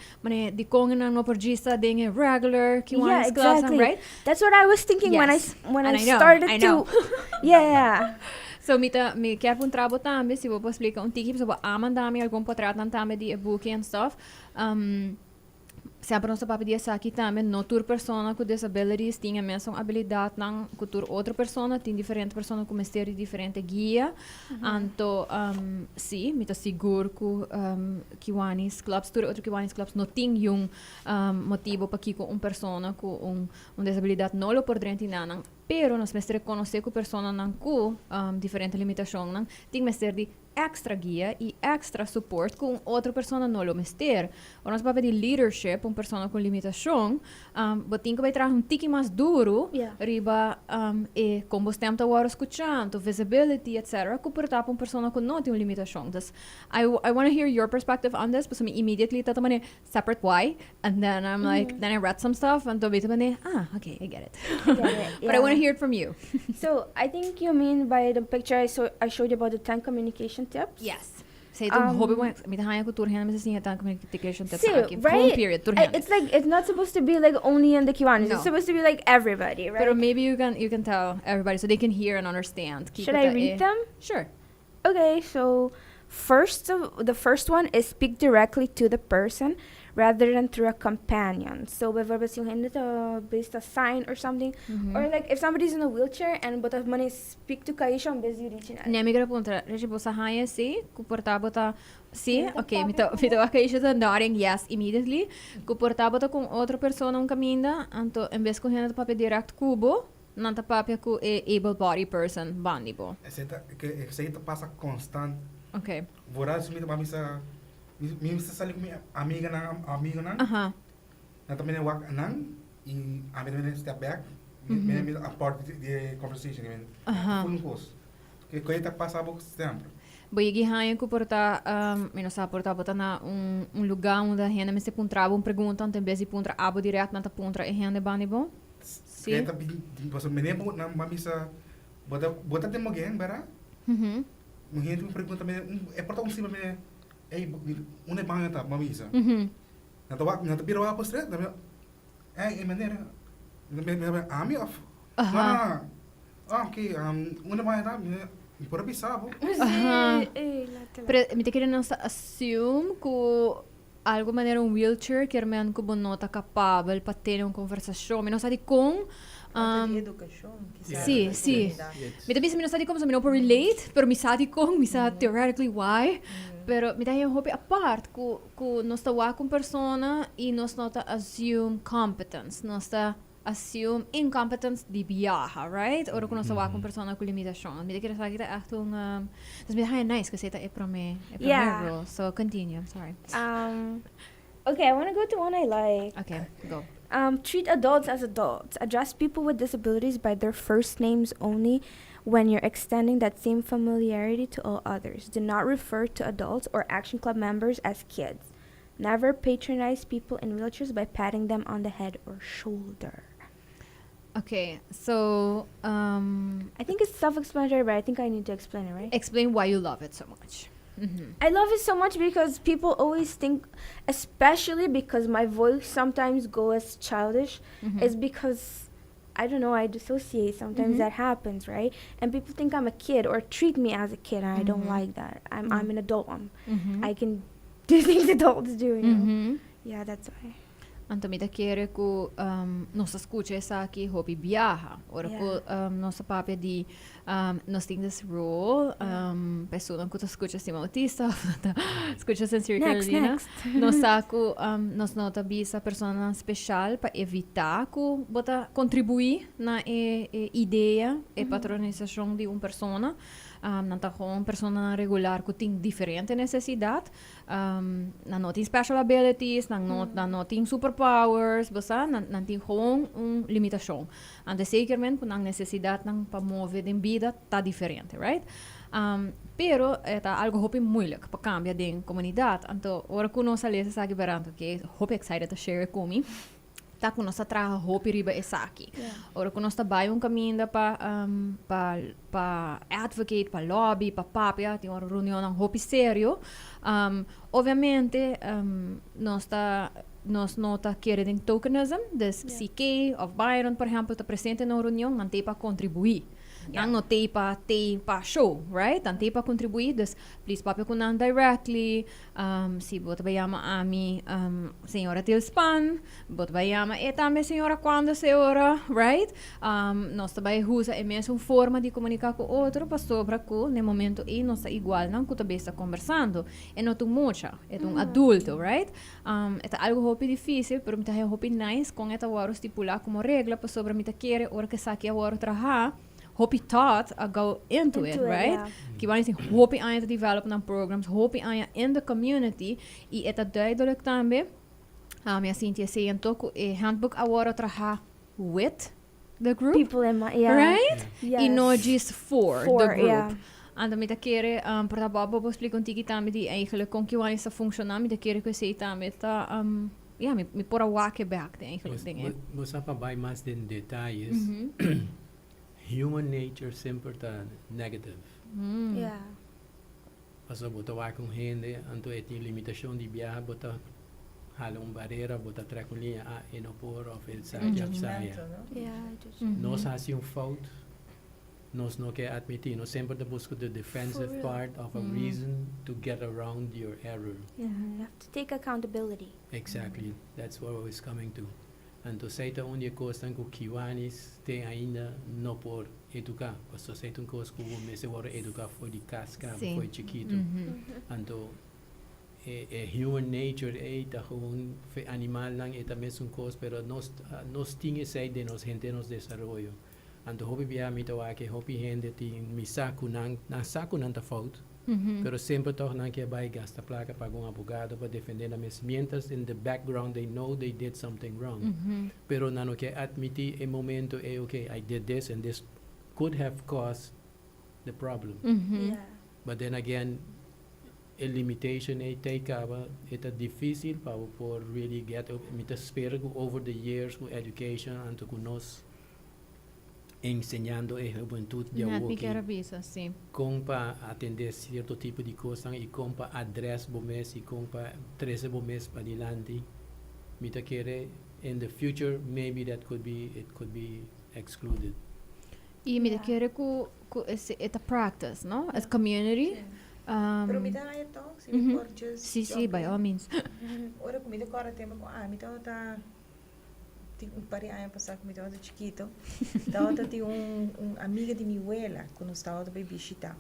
di kon nan no por djis ta den e regular Kiwanis clubs, right?
That's what I was thinking when I when
And
I
I know,
started
I
to
know. So mi kier puntra bo tambe, si bo por splika un tiki, so bo a manda mi algun portretnan tambe di e buki and stuff. Semper nos ta papia di esaki tambe, no tur persona ku disabilities tin e mesun abilidatnan ku tur otro persona, tin diferente persona ku mester di diferente guia. Anto, si, mi ta sigur ku Kiwanis clubs, tur otro Kiwanis clubs no tin un motibo pakiko un persona ku un disabilidat no lo por drenta nan, pero nos mester rekonosé ku personanan ku diferente limitashonnan tin mester di extra guia i extra support ku un otro persona no lo mester. Ora nos papia di leadership, un persona ku limitashon, bo tin ku bai traha un tiki mas duru riba e kon bo stem ta wòrdu skuchá, visibility, etc. Ku por ta pa un persona ku no tin un limitashon. Dus I want to hear your perspective on this, pasobra mi immediately ta mane separate why, and then I'm like, then I read some stuff, and mi ta mane, "Ah, okay, I get it."
I get it.
But I want to hear it from you.
So I think you mean by the picture I showed you about the 10 communication tips.
Yes. Esei ta un hopi bon, mi ta haña ku tur hende mester siña 10 communication tips
Si,
aki.
right?
Home period, tur hende.
It's like it's not supposed to be like only in the Kiwanis.
No.
It's supposed to be like everybody, right?
Pero maybe you can tell everybody so they can hear and understand. Kiko
Should I
ta
read them?
Sure.
Okay, so the first one is speak directly to the person rather than through a companion. So bijvoorbeeld si un hende ta bista sign or something, or like if somebody's in a wheelchair and bo ta mane speak to Kaisha en bes di Richinel.
Nee, mi kier puntra. Richi, bo sa haña si, ku por ta bo ta si,
Ta
okay, mi
papia
ta mi ta wak Kaisha ta nodding yes immediately. Ku por ta bo ta ku otro persona un kaminda, anto en bes ku hende ta papia direct ku bo, nan ta papia ku e able body person bandi bo.
Esei ta, ku esei ta pasa constant.
Okay.
Vooral si mi ta misa mi mester sali ku mi amiganan amigonan. Nan ta mene wak nan i ami ta mene step back. Mi mene mi apart di e conversation. Mi full un kos. Ke koe ta pasa bo semper.
Bo yegi haña ku por ta, mi no sa, por ta bo ta na un un lugá unda hende mester puntra bo un pregunta, anto en bes di puntra abo dirèkt nan ta puntra e hende banda di bo?
Si. Ke ta bin, pasobra mene bo nan ba bisa bo ta bo ta den mogen, bèrdat? Un hende mi pregunta mene, e por ta un simple mene, ey unda e baño ta? Bo a bisa. Nan ta wak, nan ta bira wak pa stret, nan ta ey e manera, ami of? No, no, no. Ah, ok, unda baño ta? Mi por a bisa bo.
Pero mi ta kere nos ta assume ku algo manera un wheelchair kier men ku bo no ta kapabel pa tene un konversashon. Mi no sa dikon.
Falta di edukashon kisas.
Si, si. Mi ta bisa mi no sa dikon pasobra mi no por relate, pero mi sa dikon, mi sa theoretically why. Pero mi ta haña hopi apart ku ku nos ta wak un persona i nos no ta assume competence. Nos ta assume incompetence di biaha, right? Ora ku nos ta wak un persona ku limitashon. Mi ta kere sa ki ta ègt un, dus mi ta haña nice ku esei ta e promé, e promé rule. So continue, I'm sorry.
Okay, I wanna go to one I like.
Okay, go.
Treat adults as adults. Address people with disabilities by their first names only when you're extending that same familiarity to all others. Do not refer to adults or Action Club members as kids. Never patronize people in wheelchairs by patting them on the head or shoulder.
Okay, so
I think it's self-explanatory, but I think I need to explain it, right?
Explain why you love it so much.
I love it so much because people always think, especially because my voice sometimes goes childish, is because I don't know, I dissociate. Sometimes that happens, right? And people think I'm a kid or treat me as a kid, and I don't like that. I'm an adult. I can do things adults do. Yeah, that's why.
Anto mi ta kere ku nos a skucha esaki hopi biaha. Ora ku nos a papia di nos tin this rule, personanan ku ta skucha Stima Autista of ta skucha Sincere Carolina, nos sa ku nos no ta bisa personanan speshal pa evitá ku bo ta kontribuí na e idea, e patronisashon di un persona. Nan ta gewoon personanan regular ku tin diferente nesesidat. Nan no tin special abilities, nan no, nan no tin superpowers, bo sa, nan, nan tin gewoon un limitacion. Anto zekerment cu nan necesidadnan pa move den bida ta diferente, right? Pero e ta algo hopi moeilijk pa cambia den comunidad. Anto ora cu nos a lesa esaki berant, oké, hopi excited ta share cu mi. Ta ku nos ta traha hopi riba esaki. Ora ku nos ta bai un kaminda pa pa pa advocate, pa lobby, pa papia, tin ora reunionnan hopi serio. Obviamente nos ta nos no ta kere den tokenism, dus CK of Byron por ehempel ta presente na un reunion, nan t'ei pa kontribuí. Nan no t'ei pa t'ei pa show, right? Nan t'ei pa kontribuí, dus please papia ku nan directly. Si bo ta bai yama ami señora Tilspan, bo ta bai yama e tambe señora cuando señora, right? Nos ta bai usa e mesun forma di comunica cu otro pasobra cu na e momento ei nos ta igualnan cu ta bes ta conversando. E no ta un mucha, e ta un adulto, right? E ta algo hopi dificil, pero mi ta haña hopi nice con e ta wòrdu stipula como regla pasobra mi ta kere ora cu esaki a wòrdu traha, hopi thought a go into it, right? Ki wani tin hopi aña ta develop nan programs, hopi aña in the community y e ta duidelijk tambe, mi a sinti esey anto cu e handbook a worde traha with the group.
People in my, yeah.
Right?
Yes.
Y no just for,
For,
the group.
yeah.
Anto mi ta kere, por ta Bob, bo por splica un tiki tambe di eigenlijk con Kiwanis ta funciona, mi ta kere cu esey tambe ta, yeah, mi por a wak e bek den eigenlijk den e.
Bo sa pa bay mas den detayes. Human nature semper ta negative.
Yeah.
Pasobra bo ta wak un hende, anto e tin limitashon di biaha, bo ta hala un barera, bo ta trek un liña, ah, e no por of e sa aki of sa aya. Nos hasi un fout, nos no ke admití. Nos semper ta buska the defensive part of a reason to get around your error.
Yeah, you have to take accountability.
Exactly, that's what I was coming to. Anto esei ta un di e kosnan ku Kiwanis te ainda no por eduká, pasobra esei ta un kos ku bo mester wòrdu eduká for di kas kaba, for di chikitu. Anto e e human nature ei ta gewoon for e animalnan e ta mesun kos, pero nos nos tin esei den nos henter nos desaroyo. Anto hopi bia mi ta wak e hopi hende tin mi sa ku nan nan sa ku nan ta fout, pero semper tòg nan ke bai gasta plaka paga un abogado pa defendé nan mes mientras in the background they know they did something wrong. Pero nan no ke admití e momento ei okay I did this and this could have caused the problem. But then again e limitation ei ta kaba e ta difísil pa bo por really get up. Mi ta spera ku over the years ku education anto ku nos enseñando e hubentud di
Net mi
awoki
kier a bisa, sí.
kon pa atendé sierto tipo di kosnan i kon pa address bo mes i kon pa trese bo mes padilanti. Mi ta kere in the future maybe that could be it could be excluded.
I mi ta kere ku esei e ta practice, no? As community.
Pero mi ta haya toch, si mi por just
Sí, sí,
jump
by
in.
all means.
Ora ku mi ta kòrda tempu ku ami tabata tin un par di aña pasá ku mi tabata chikito, tabata tin un amiga di mi wela ku nos tabata bai bishitá.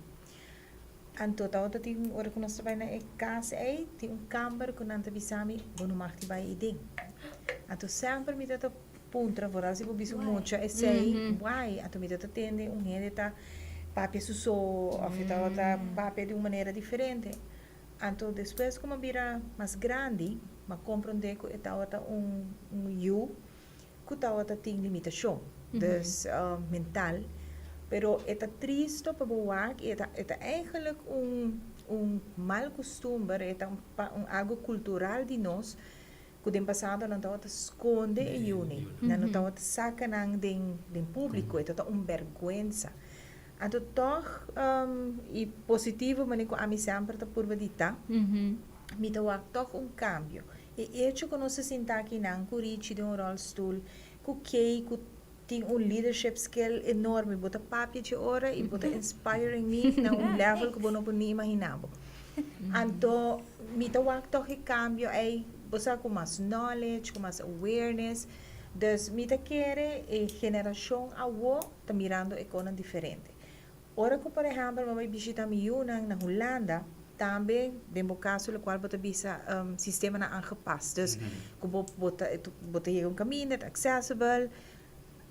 Anto tabata tin ora ku nos ta bai na e kas ei, tin un kamber ku nan ta bisa mi, bo no mag di bai ei den. Anto semper mi tabata puntra, vooral si bo bisa un mucha esei, why? Anto mi tabata tende un hende ta papia su so òf e tabata papia di un manera diferente. Anto despues ku mi a bira mas grandi, mi a komprondé ku e tabata un un yu ku tabata tin limitashon, dus mental. Pero e ta tristo pa bo wak i e ta e ta eigenlik un un mal kustumber, e ta un un algu kultural di nos ku den pasado nan tabata skonde e yunan, nan no tabata saka nan den den públiko, e tabata un bèrgwensa. Anto tòg i positivo manera ku ami semper ta purba di ta, mi ta wak tòg un kambio. E echo ku nos ta sinta akinan ku Richie den un ròlstul, ku Kay ku tin un leadership skill enorme, bo ta papia dje ora i bo ta inspiring mi na un level ku bo no por ni imaginá bo. Anto mi ta wak tòg e kambio ei, bo sa ku mas knowledge, ku mas awareness, dus mi ta kere e generashon awo ta mirando e konan diferente. Ora ku por ehèmpel bo bai bishita mi yunan na Hulanda, tambe den bo kaso lokual bo ta bisa sistemanan aangepast. Dus ku bo bo ta bo ta yega un kaminda, ta accessible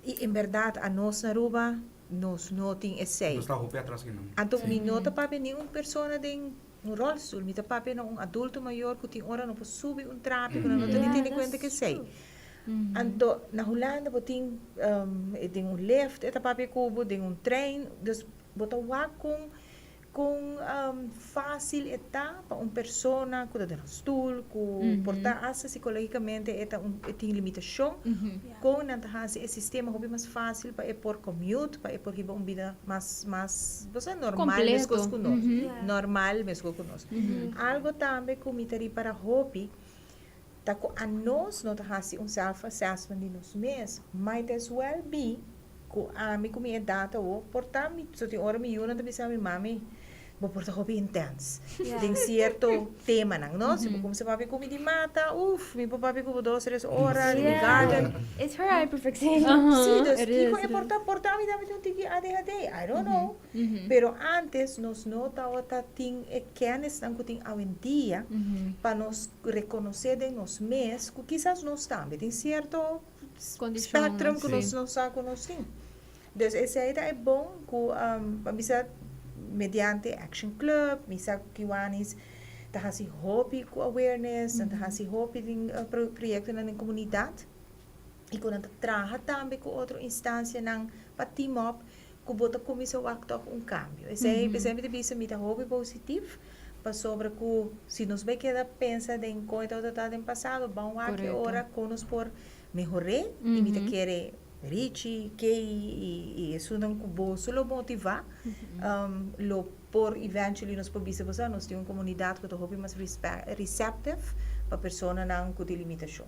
i en bèrdat anos na Aruba nos no tin esei.
Nos ta hopi atras ki nan.
Anto mi no ta papia ni un persona den un rolstoel, mi ta papia na un adulto mayor ku tin ora no por subi un trapi ku nan no ta ni tene kuenta ku esei. Anto na Hulanda bo tin den un lift e ta papia ku bo, den un trein, dus bo ta wak kon kon fácil e ta pa un persona ku ta den un stoel, ku por ta asta psicologicamente e ta un e tin limitashon, kon nan ta hasi e sistema hopi mas fácil pa e por commute, pa e por hiba un bida mas mas bo sa normal meskos ku nos, normal meskos ku nos. Algo tambe ku mi ta ripara hopi Ta ku anos no ta hasi un self assessment di nos mes. Might as well be ku ami ku mi edat awo por ta mi so tin ora mi yunan ta bisa mi mami bo por ta hopi intens den sierto temanan no. Si bo kumsa papia ku mi di mata uf mi por papia ku bo dos tres ora di mi garden.
It's her hyperfixation.
Si dus kiko e por ta por ta mi tambe tin un tiki ADHD I don't know. Pero antes nos no tabata tin e kennisnan ku tin awendia pa nos rekonosé den nos mes ku kisas nos tambe tin sierto spectrum ku nos no sa ku nos tin. Dus esei ta e bon ku pa bisa mediante Action Club, mi sa ku Kiwanis ta hasi hopi ku awareness, nan ta hasi hopi den proyektonan den komunidat i ku nan ta traha tambe ku otro instansianan pa team up ku bo ta kuminsá wak tòg un kambio. Esei p'esei mi ta bisa mi ta hopi positif pasobra ku si nos bai keda pensa den kon e tabata ta den pasado ban wak e ora kon nos por mehor'é i mi ta kere Richie, Kay i esunnan ku boso lo motivá lo por eventually nos por bisa bo sa nos tin un komunidat ku ta hopi mas receptive pa personanan ku tin limitashon.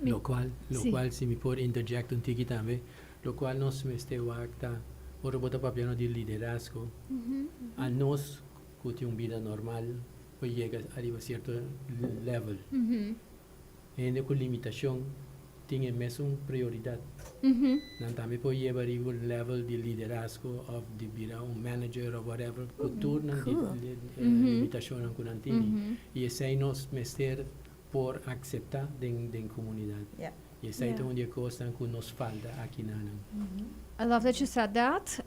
Lokual lokual si mi por interject un tiki tambe Locual nos mester wak ta ora bo ta papiando di liderazgo, anos cu tin un bida normal por yega ariba cierto level. Hende cu limitacion tin e mesun prioridad. Nan tambe por yeba ariba un level di liderazgo of di bira un manager of whatever cu tur nan limitacionnan cu nan tini. Y esey nos mester por acepta den comunidad. Y esey ta un di e cosnan cu nos falta aki na nan.
I love that you said that.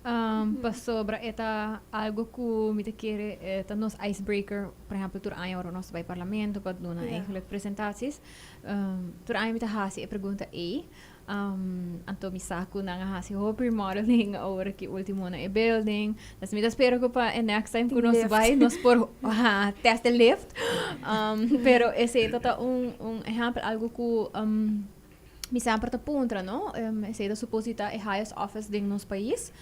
Pasobra e ta algo ku mi ta kere e ta nos icebreaker. Por ehempel, tur aña ora nos bai parlamento pa duna eigenlijk presentaties. Tur aña mi ta hasi e pregunta ei. Anto mi sa ku nan a hasi hopi remodeling awor aki ultimo na e building. Dus mi ta spera ku pa e next time ku nos bai nos por test e lift. Pero esei ta ta un ehempel, algo ku mi semper ta puntra, no? Esei ta supos di ta e highest office den nos pais.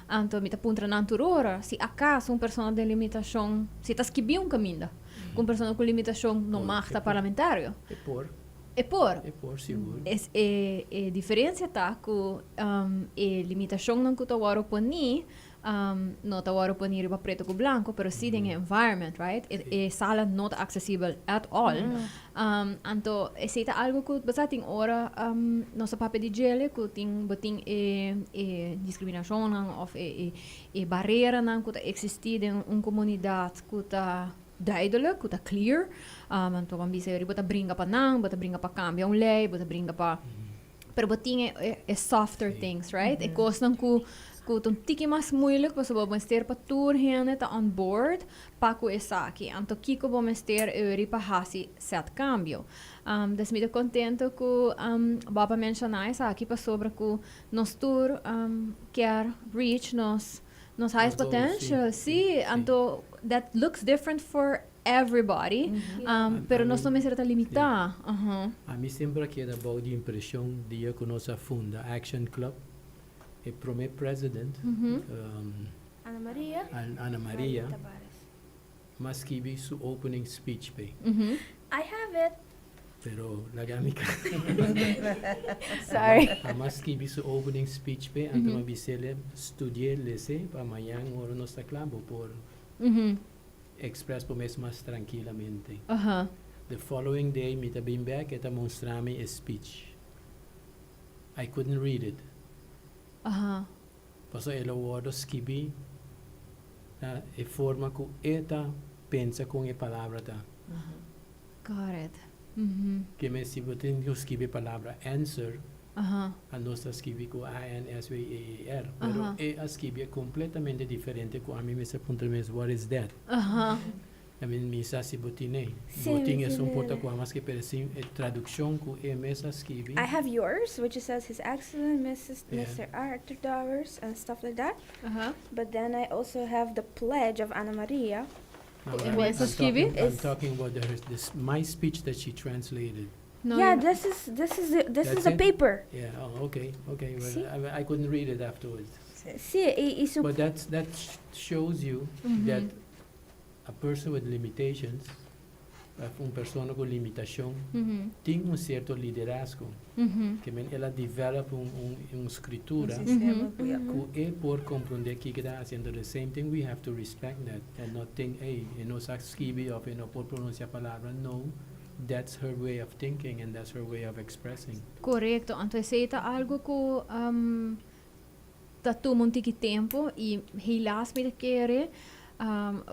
Anto mi ta puntra nan tur ora, si acaso un persona den limitashon, si ta skibí un kaminda ku un persona ku limitashon no mag ta parlamentario.
E por.
E por.
E por, sigur.
Es e e diferencia ta ku e limitashonnan ku ta wòrdu poní no ta wòrdu poní riba preto ku blanko, pero sí den e environment, right? E e sala no ta aksesibel at all. Anto esei ta algu ku bo sa tin ora nos ta papia di djele ku tin bo tin e e diskriminashonnan òf e e e bareranan ku ta eksistí den un komunidat ku ta duidelijk, ku ta clear. Anto bo a bisa bo ta bringa pa nan, bo ta bringa pa kambia un lei, bo ta bringa pa pero bo tin e e softer things, right? E kosnan ku ku ta un tiki mas moeilijk pasobra bo mester pa tur hende ta on board pa ku esaki. Anto kiko bo mester eri pa hasi set kambio. Dus mi ta kontento ku bo a menshoná esaki pasobra ku nos tur kier reach nos nos highest potential. Sí, anto that looks different for everybody, pero nos no mester ta limitá.
Ami semper a keda bou di impreshon dia ku nos a funda Action Club, e promé president,
Ana Maria.
Ana Maria, m'a skibi su opening speech p'e.
I have it.
Pero laga mi ka.
Sorry.
M'a skibi su opening speech p'e, anto m'a bis'el studi'é, les'é, pa mañan ora nos ta kla bo por express bo mes mas trankilamente. The following day mi ta bin bek, e ta monstra mi e speech. I couldn't read it. Pasobra el a wordo skibi na e forma ku e ta pensa kon e palabra ta.
Got it.
Ke men si bo tin ku skibi e palabra answer, a nos ta skibi ku A-N-S-W-E-R. Pero e a skibi e kompletamente diferente ku ami mester puntra mi mes, what is that? I mean, mi sa si bo tin e. Bo tin esun por ta ku hamas ke pero sin e tradukshon ku e mes a skibi.
I have yours, which it says His Excellent Mrs. Mister Arthur Dowers and stuff like that. But then I also have the pledge of Ana Maria.
No,
E mes a skibi?
I'm talking about the, this, my speech that she translated.
No,
yeah,
you-
this is this is the, this
That's
is a
it?
paper.
Yeah, oh, okay. Well,
Sí.
I couldn't read it afterwards.
Sí, y su
But that shows you that a person with limitations, of un persona ku limitashon, tin un sierto liderazgo. Ke men el a develop un skritura
Un sistema ku ya.
Ku e por komprondé kiko ta hasiendo. The same thing, we have to respect that and not think, hey, e no sa skibi of e no por pronunsia palabra. No, that's her way of thinking and that's her way of expressing.
Korekto, anto esei ta algo ku ta tuma un tiki tempo i helaas mi ta kere,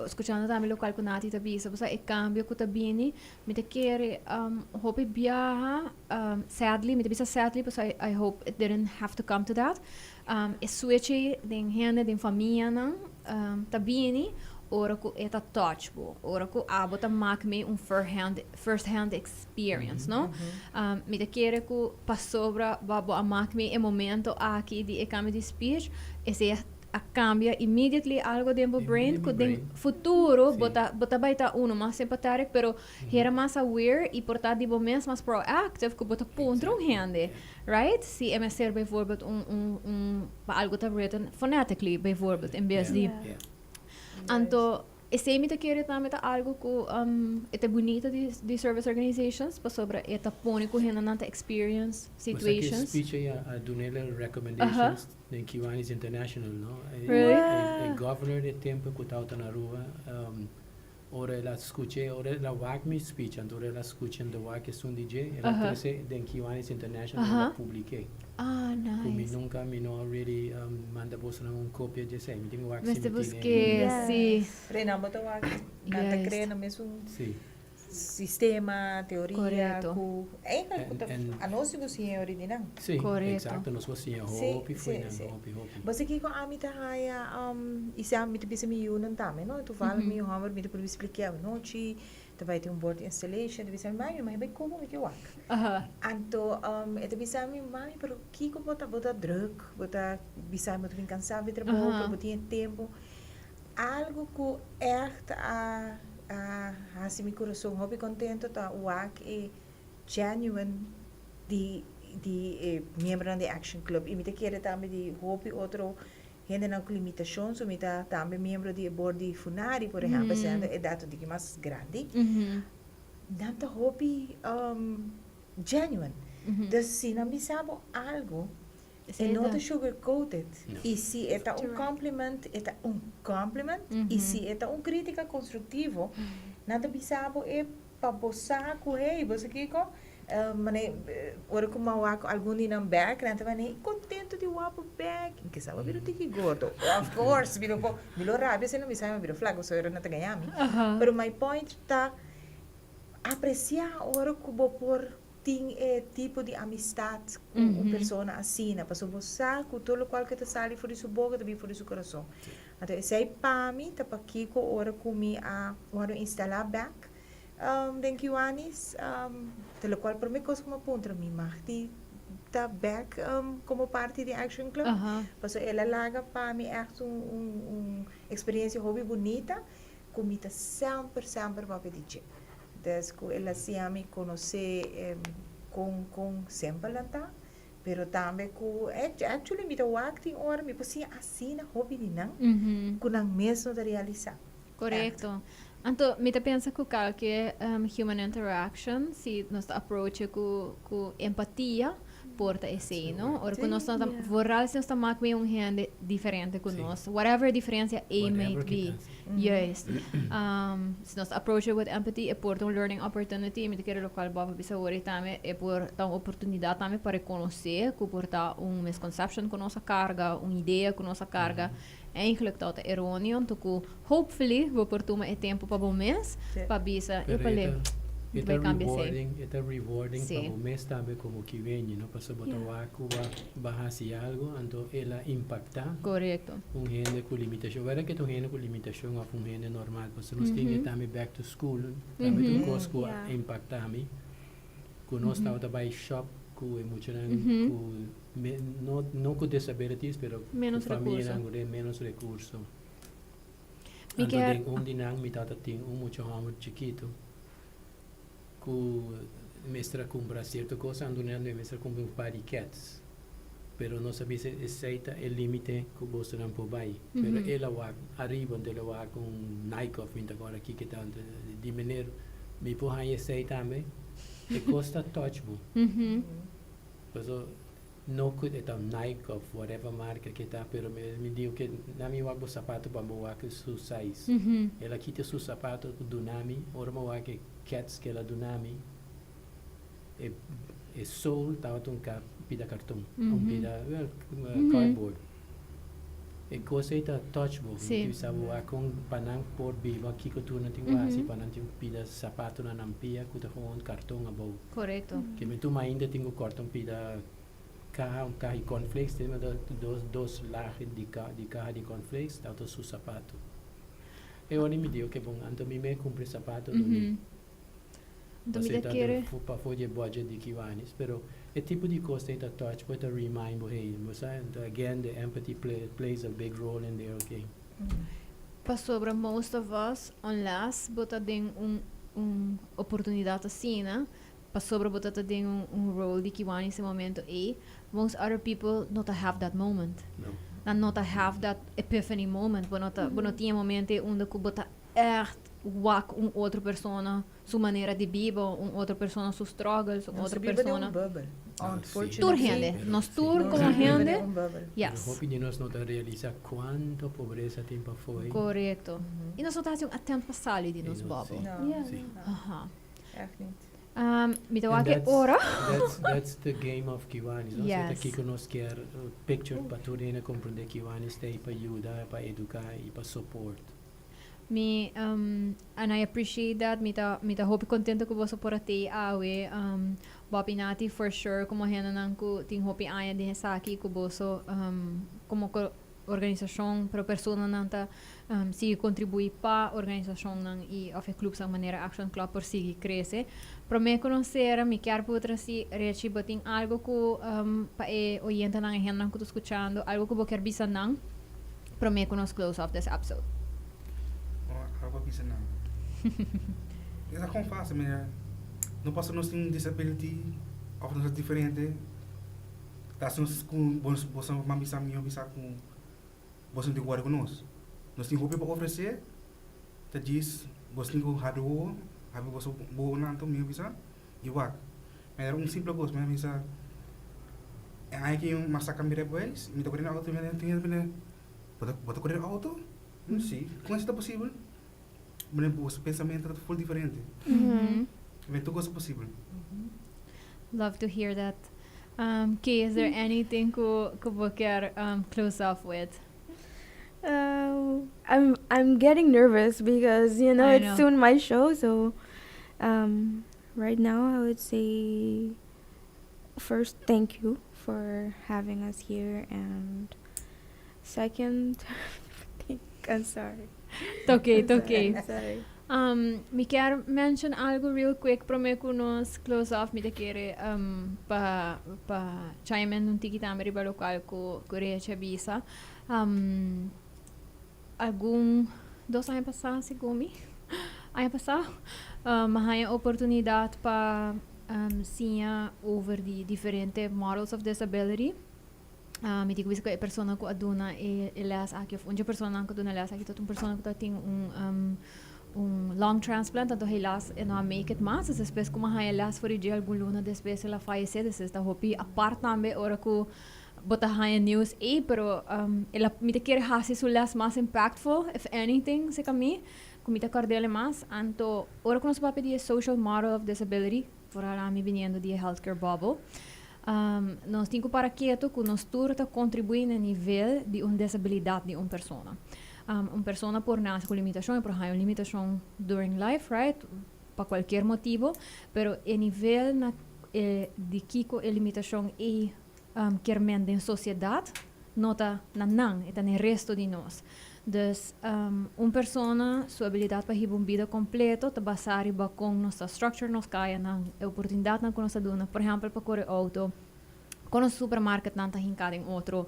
skuchando tambe lokual ku Nati ta bisa, pasobra e kambio ku ta bini, mi ta kere hopi biaha, sadly, mi ta bisa sadly pasobra I hope it didn't have to come to that, e switch ei den hende, den famianan ta bini ora ku e ta touch bo, ora ku abo ta mak mee un first hand experience, no? Mi ta kere ku pasobra bo bo a mak mee e momento aki di e kambio di speech, esei a kambia immediately algo den bo brain ku den futuro bo ta bo ta bai ta uno mas sympathetic pero hera mas aware i por ta di bo mes mas proactive ku bo ta puntra un hende, right? Si e mester bijvoorbeeld un un un pa algo ta written phonetically bijvoorbeeld en bes di Anto esei mi ta kere tambe ta algo ku e ta bunita di di service organizations pasobra e ta pone ku hendenan ta experience situations.
Bo sa ki speech ei a dunele recommendations den Kiwanis International, no?
Really?
E governor di e tempo ku tabata na Aruba, ora el a skuch'é, ora el a wak mi speech, anto ora el a skucha anto wak esun di dje, el a trese den Kiwanis International, el a publik'é.
Ah, nice.
Ku mi nunka, mi no a really manda bosonan un kopia dje esei. Mi tin ku wak si mi
Mester
tin e.
busk'é, si.
Rena, bo ta wak, nan ta
Juist.
krea nan mesun.
Si.
Sistema, teoria,
Korekto.
ku eigenlijk ku ta anos ku siña original.
Si,
Korekto.
Exacto, nos por siña hopi fo'i nan, hopi, hopi.
Bo sa kiko ami ta haya, i sa mi ta bisa mi yunan tambe, no? Toevallig mi yu hòmber mi ta purba spliká anochi, ta bai tin un board installation, ta bisa mi, mami, mi bai komo mi ke wak. Anto e ta bisa mi, mami, pero kiko bo ta, bo ta druk, bo ta bisa mi bo ta bin kansá di trabou, pero bo tin e tempu. Algu ku ègt a a hasi mi kurason hopi kontento ta wak e genuine di di e miembronan di Action Club i mi ta kere tambe di hopi otro hendenan ku limitashon, so mi ta tambe miembro di e board di Funari por ehèmpel, esei ta e dato diki mas grandi. Nan ta hopi genuine. Dus si nan bisa bo algu, e no ta sugar coated. I si e ta un compliment, e ta un compliment. I si e ta un critica constructivo, nan ta bisa bo e pa bo sa cu, hey, bo sa kico? Mane, ora cu mi a wak algun di nan bek, nan ta mane contento di wak bo bek. Mi kisa bo bira un tiki gordo. Of course, mi no por, mi lo rabia si nan bisa mi a bira flaco, so nan ta gaña mi. Pero my point ta, aprecia ora cu bo por tin e tipo di amistad cu un persona asina, pasobra bo sa cu tur locual cu ta sali for di su boca ta bin for di su corazon. Anto esey pa mi ta pakico ora cu mi a worde instala bek den Kiwanis, ta locual prome cos cu mi a puntra, mi mag di ta bek como parti di Action Club? Pasobra el a laga pa mi echt un experiencia hopi bunita cu mi ta semper semper papia di dje. Des cu el a siña mi conoce con con simpel nan ta, pero tambe cu actually mi ta wak tin ora mi por siña asina hopi di nan cu nan mes no ta realisa.
Corecto. Anto mi ta pensa cu calke human interaction si nos ta approach cu cu empatia por ta esey no. Ora cu nos ta vooral si nos ta mak mee un hende diferente cu nos, whatever diferencia ey may be. Juist. Si nos approach it with empathy, e por ta un learning opportunity. Mi ta kere locual Bob a bisa awor y tambe e por ta un oportunidad tambe pa reconoce cu por ta un misconception cu nos a carga, un idea cu nos a carga. Eigenlijk ta ta erroneo, anto cu hopefully bo por tuma e tempo pa bo mes pa bisa,
Pero
epale,
e ta
bay cambia esey.
rewarding, e ta rewarding pa bo mes tambe como kiwenye, no? Pasobra bo ta wak cu bo a haci algo, anto el a impacta.
Corecto.
Un hende ku limitashon, wèr ke ta un hende ku limitashon òf un hende normal, pasobra nos tin e tambe back to school, tambe ta un kos ku a impaktá mi, ku nos tabata bai shop ku e muchanan ku no no ku disabilities pero ku famianan ku den ménos rekurso. Anto den un di nan mi tabata tin un mucha hòmber chikitu ku mester a kumpra sierto kos, anto nan mester a kumpra un par di kèts. Pero nos a bisa esey ta e limite cu bosonan por bay. Pero el a wak ariba, anto el a wak un Nike of mi ta acorda kiko ta, anto di meneer mi por haya esey tambe? E cos ta touch bo. Paso no cu e ta un Nike of whatever marca ke ta, pero mi di oke na mi wak bo sapato pa bo wak su size. El a kita su sapato duna mi, ora mi a wak e kets ke el a duna mi, E e sole tabata un ka pida karton, un pida cardboard. E kos ei ta touch bo.
Sí.
Bo sa bo wak kon pa nan por biba, kiko tur nan tin ku hasi pa nan tin un pida sapato na nan pia ku ta gewoon karton abou.
Korekto.
Ke mi tuma ainda tin ku kòrta un pida kaha, un kaha di cornflakes, tin dos dos lag di di kaha di cornflakes tabata su sapato. E ora mi di oke bon, anto mi me kumpra e sapato duni.
Anto mi ta kere.
Pafó di e budget di Kiwanis, pero e tipo di kos ei ta touch bo, e ta remind bo, hey, bo sa, anto again the empathy plays a big role in there, okay.
Pasobra most of us, unless bo ta den un un oportunidad asina, pasobra bo ta ta den un un role di Kiwanis e momento ei, most other people no ta have that moment.
No.
Nan no ta have that epiphany moment, bo no ta bo no tin e momento ei unda ku bo ta echt wak un otro persona su manera di biba, un otro persona su struggles, un
Nos
otro
biba den
persona.
un bubbel. Unfortunately.
Tur hende, nos tur
Nos
como
biba den
hende.
un bubbel.
Yes.
Pero hopi di nos no ta realisa cuanto pobresa tin pafó ei.
Correcto. Y nos no ta haci un attempt pa sali di
Y
nos
no,
bubbel.
sí.
No,
Yeah.
Sí.
no,
Aha.
echt niet.
Mi ta
And
wak e
that's-
ora.
That's the game of Kiwanis, no?
Yes.
Sa ta kiko nos kier picture pa tur hende comprende Kiwanis ta ei pa yuda, pa educa y pa support.
Mi and I appreciate that. Mi ta hopi contento cu boso por a t'ey awe. Bob y Nati for sure como hendenan cu tin hopi aña den esaki cu boso como organisacion, pero personanan ta sigui contribui pa organisacionnan y of e clubs manera Action Club por sigui crece. Prome cu nos cera, mi kier puntra si, Rechi, bo tin algo cu pa e oyentenan, e hendenan cu ta scuchando, algo cu bo kier bisa nan prome cu nos close off this episode?
Oh, algo bisa nan. E ta con facil, mira. No pasa nos tin disability of nos diferente. Ta nos cu bo bo bisa mi bisa cu bo tin worry cu nos. Nos tin hopi pa ofrece. Ta djis bo tin cu habri wowo, habri bo wowonan anto mi bisa y wak. Mira, un simple cos, mi bisa e aña cu mi a saca mi rijbewijs, mi ta core auto, mi tin hende bo ta core auto? Si, con esey ta posibel? Bo pensamento ta full diferente. Tur cos ta posibel.
Love to hear that. Kay, is there anything cu bo kier close off with?
I'm getting nervous because
I
it's
know.
Soon my show. So right now I would say first, thank you for having us here, and second, I'm sorry.
It's okay, it's
I'm
okay.
sorry, I'm sorry.
Mi kier mention algo real quick prome cu nos close off. Mi ta kere pa chime in un tiki tambe riba locual cu Rechi a bisa. Algun 2 aña pasa, segun mi, aña pasa, m'a haya oportunidad pa siña over di diferente models of disability. Mi tin cu bisa cu e persona cu a duna e les aki, of un persona cu a duna les aki, ta un persona cu tin un lung transplant, anto helaas e no a make it mas. Despues cu m'a haya les for di algun luna despues el a fallece, dus ta hopi apart tambe ora cu bo ta haya news ey, pero el a, mi ta kere hasi su les mas impactful, if anything, seca mi, cu mi ta cordele mas. Anto, ora cu nos papia di social model of disability, vooral ami viniendo di healthcare bubble, nos tin cu para keto cu nos tur ta contribui na nivel di un disabilidad di un persona. Un persona por nace cu limitacion, por haya un limitacion during life, right? Pa cualkier motibo, pero e nivel na di kico e limitacion e kier men den sociedad, no ta na nan, e ta na resto di nos. Dus un persona, su habilidad pa hiba un bida completo, ta basa riba con nos structure nos cayanan, e oportunidadnan cu nos ta duna, por ehempel, pa core auto, con nos supermarketnan ta hinca den otro,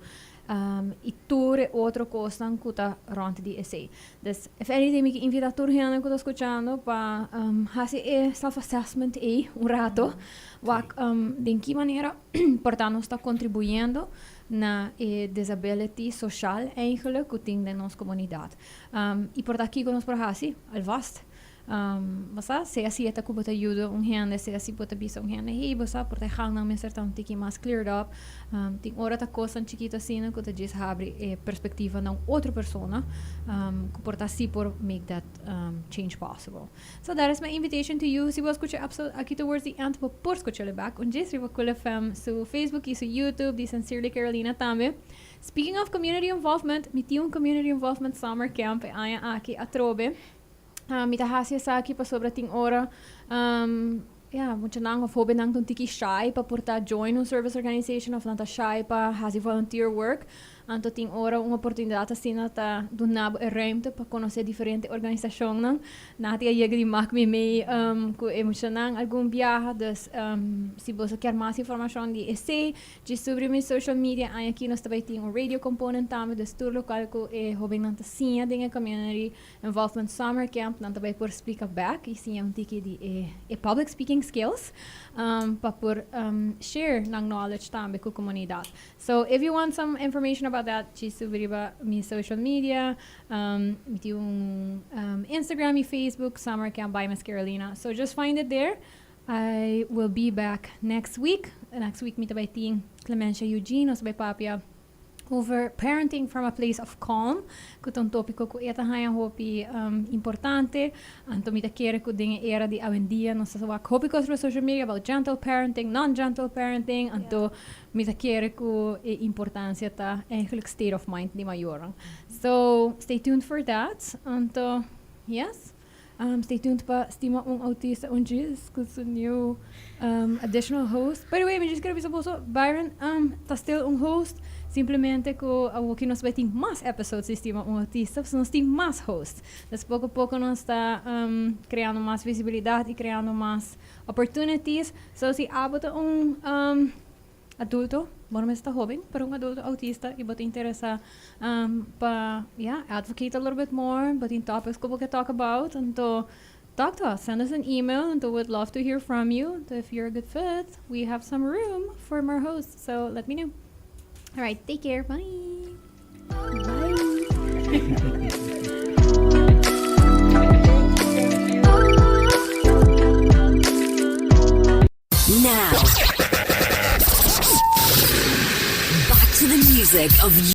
y tur e otro cosnan cu ta rond di esey. Dus, if anything, mi invita tur hende cu ta scuchando pa haci e self-assessment ey un rato, wak den ki manera por ta nos ta contribuyendo na e disability social eigenlijk cu tin den nos comunidad. Y por ta aki nos por hasi, alvast. Basta, sea si ta cu bo ta yuda un hende, sea si bo ta bisa un hende, "Hey, basta, por ta gangnan mester ta un tiki mas cleared up." Tin ora ta cosnan chikito asina cu ta djis habri e perspectiva na un otro persona, cu por ta si por make that change possible. So that is my invitation to you. Si bo scucha episode aki towards the end, bo por scucha back. Un djis riba Cool FM, su Facebook y su YouTube, di Sincerely Carolina tambe. Speaking of community involvement, mi tin un community involvement summer camp e aña aki atrobe. Mi ta hasi esaki pasobra tin ora ja, muchanan of hobennan ta un tiki shy pa por ta join un service organization of nan ta shy pa hasi volunteer work. Anto tin ora un oportunidad asina ta duna bo e ruimte pa conoce diferente organisacionnan. Nati a yega di maak mi mee cu e muchanan algun biaha. Dus si bo kier mas informacion di esey, djis subi mi social media. Aki nos tambe tin un radio component tambe, dus tur locual cu e hobennan ta siña den e community involvement summer camp, nan tambe por splica back y siña un tiki di e public speaking skills pa por share nan knowledge tambe cu comunidad. So if you want some information about that, djis subi riba mi social media, mi tin un Instagram y Facebook, Summer Camp by Miss Carolina. So just find it there. I will be back next week. Next week mi tambe tin Clemencia Eugene, nos bay papia over parenting from a place of calm, cu ta un topico cu e ta haya hopi importante. Anto mi ta kere cu den era di awendia nos ta wak hopi cos social media about gentle parenting, non-gentle parenting. Anto mi ta kere cu e importancia ta eigenlijk state of mind di mayor. So stay tuned for that. Anto Yes? Stay tuned pa Stima un Autista un Djis cu su new additional host. By the way, mi djis quier bisa boso, Byron ta still un host, simplemente cu awoki nos bay tin mas episodes di Stima un Autista, pasobra nos tin mas hosts. Dus poco poco nos ta creando mas visibilidad y creando mas opportunities. So si abo ta un adulto, bo no mester ta hoben, pero un adulto autista y bo ta interesa pa, yeah, advocate a little bit more, bo tin topics cu bo ke talk about, anto talk to us, send us an email, anto we'd love to hear from you. Anto if you're a good fit, we have some room for more hosts, so let me know. Alright, take care, bye!
Bye!
Now, back to the music of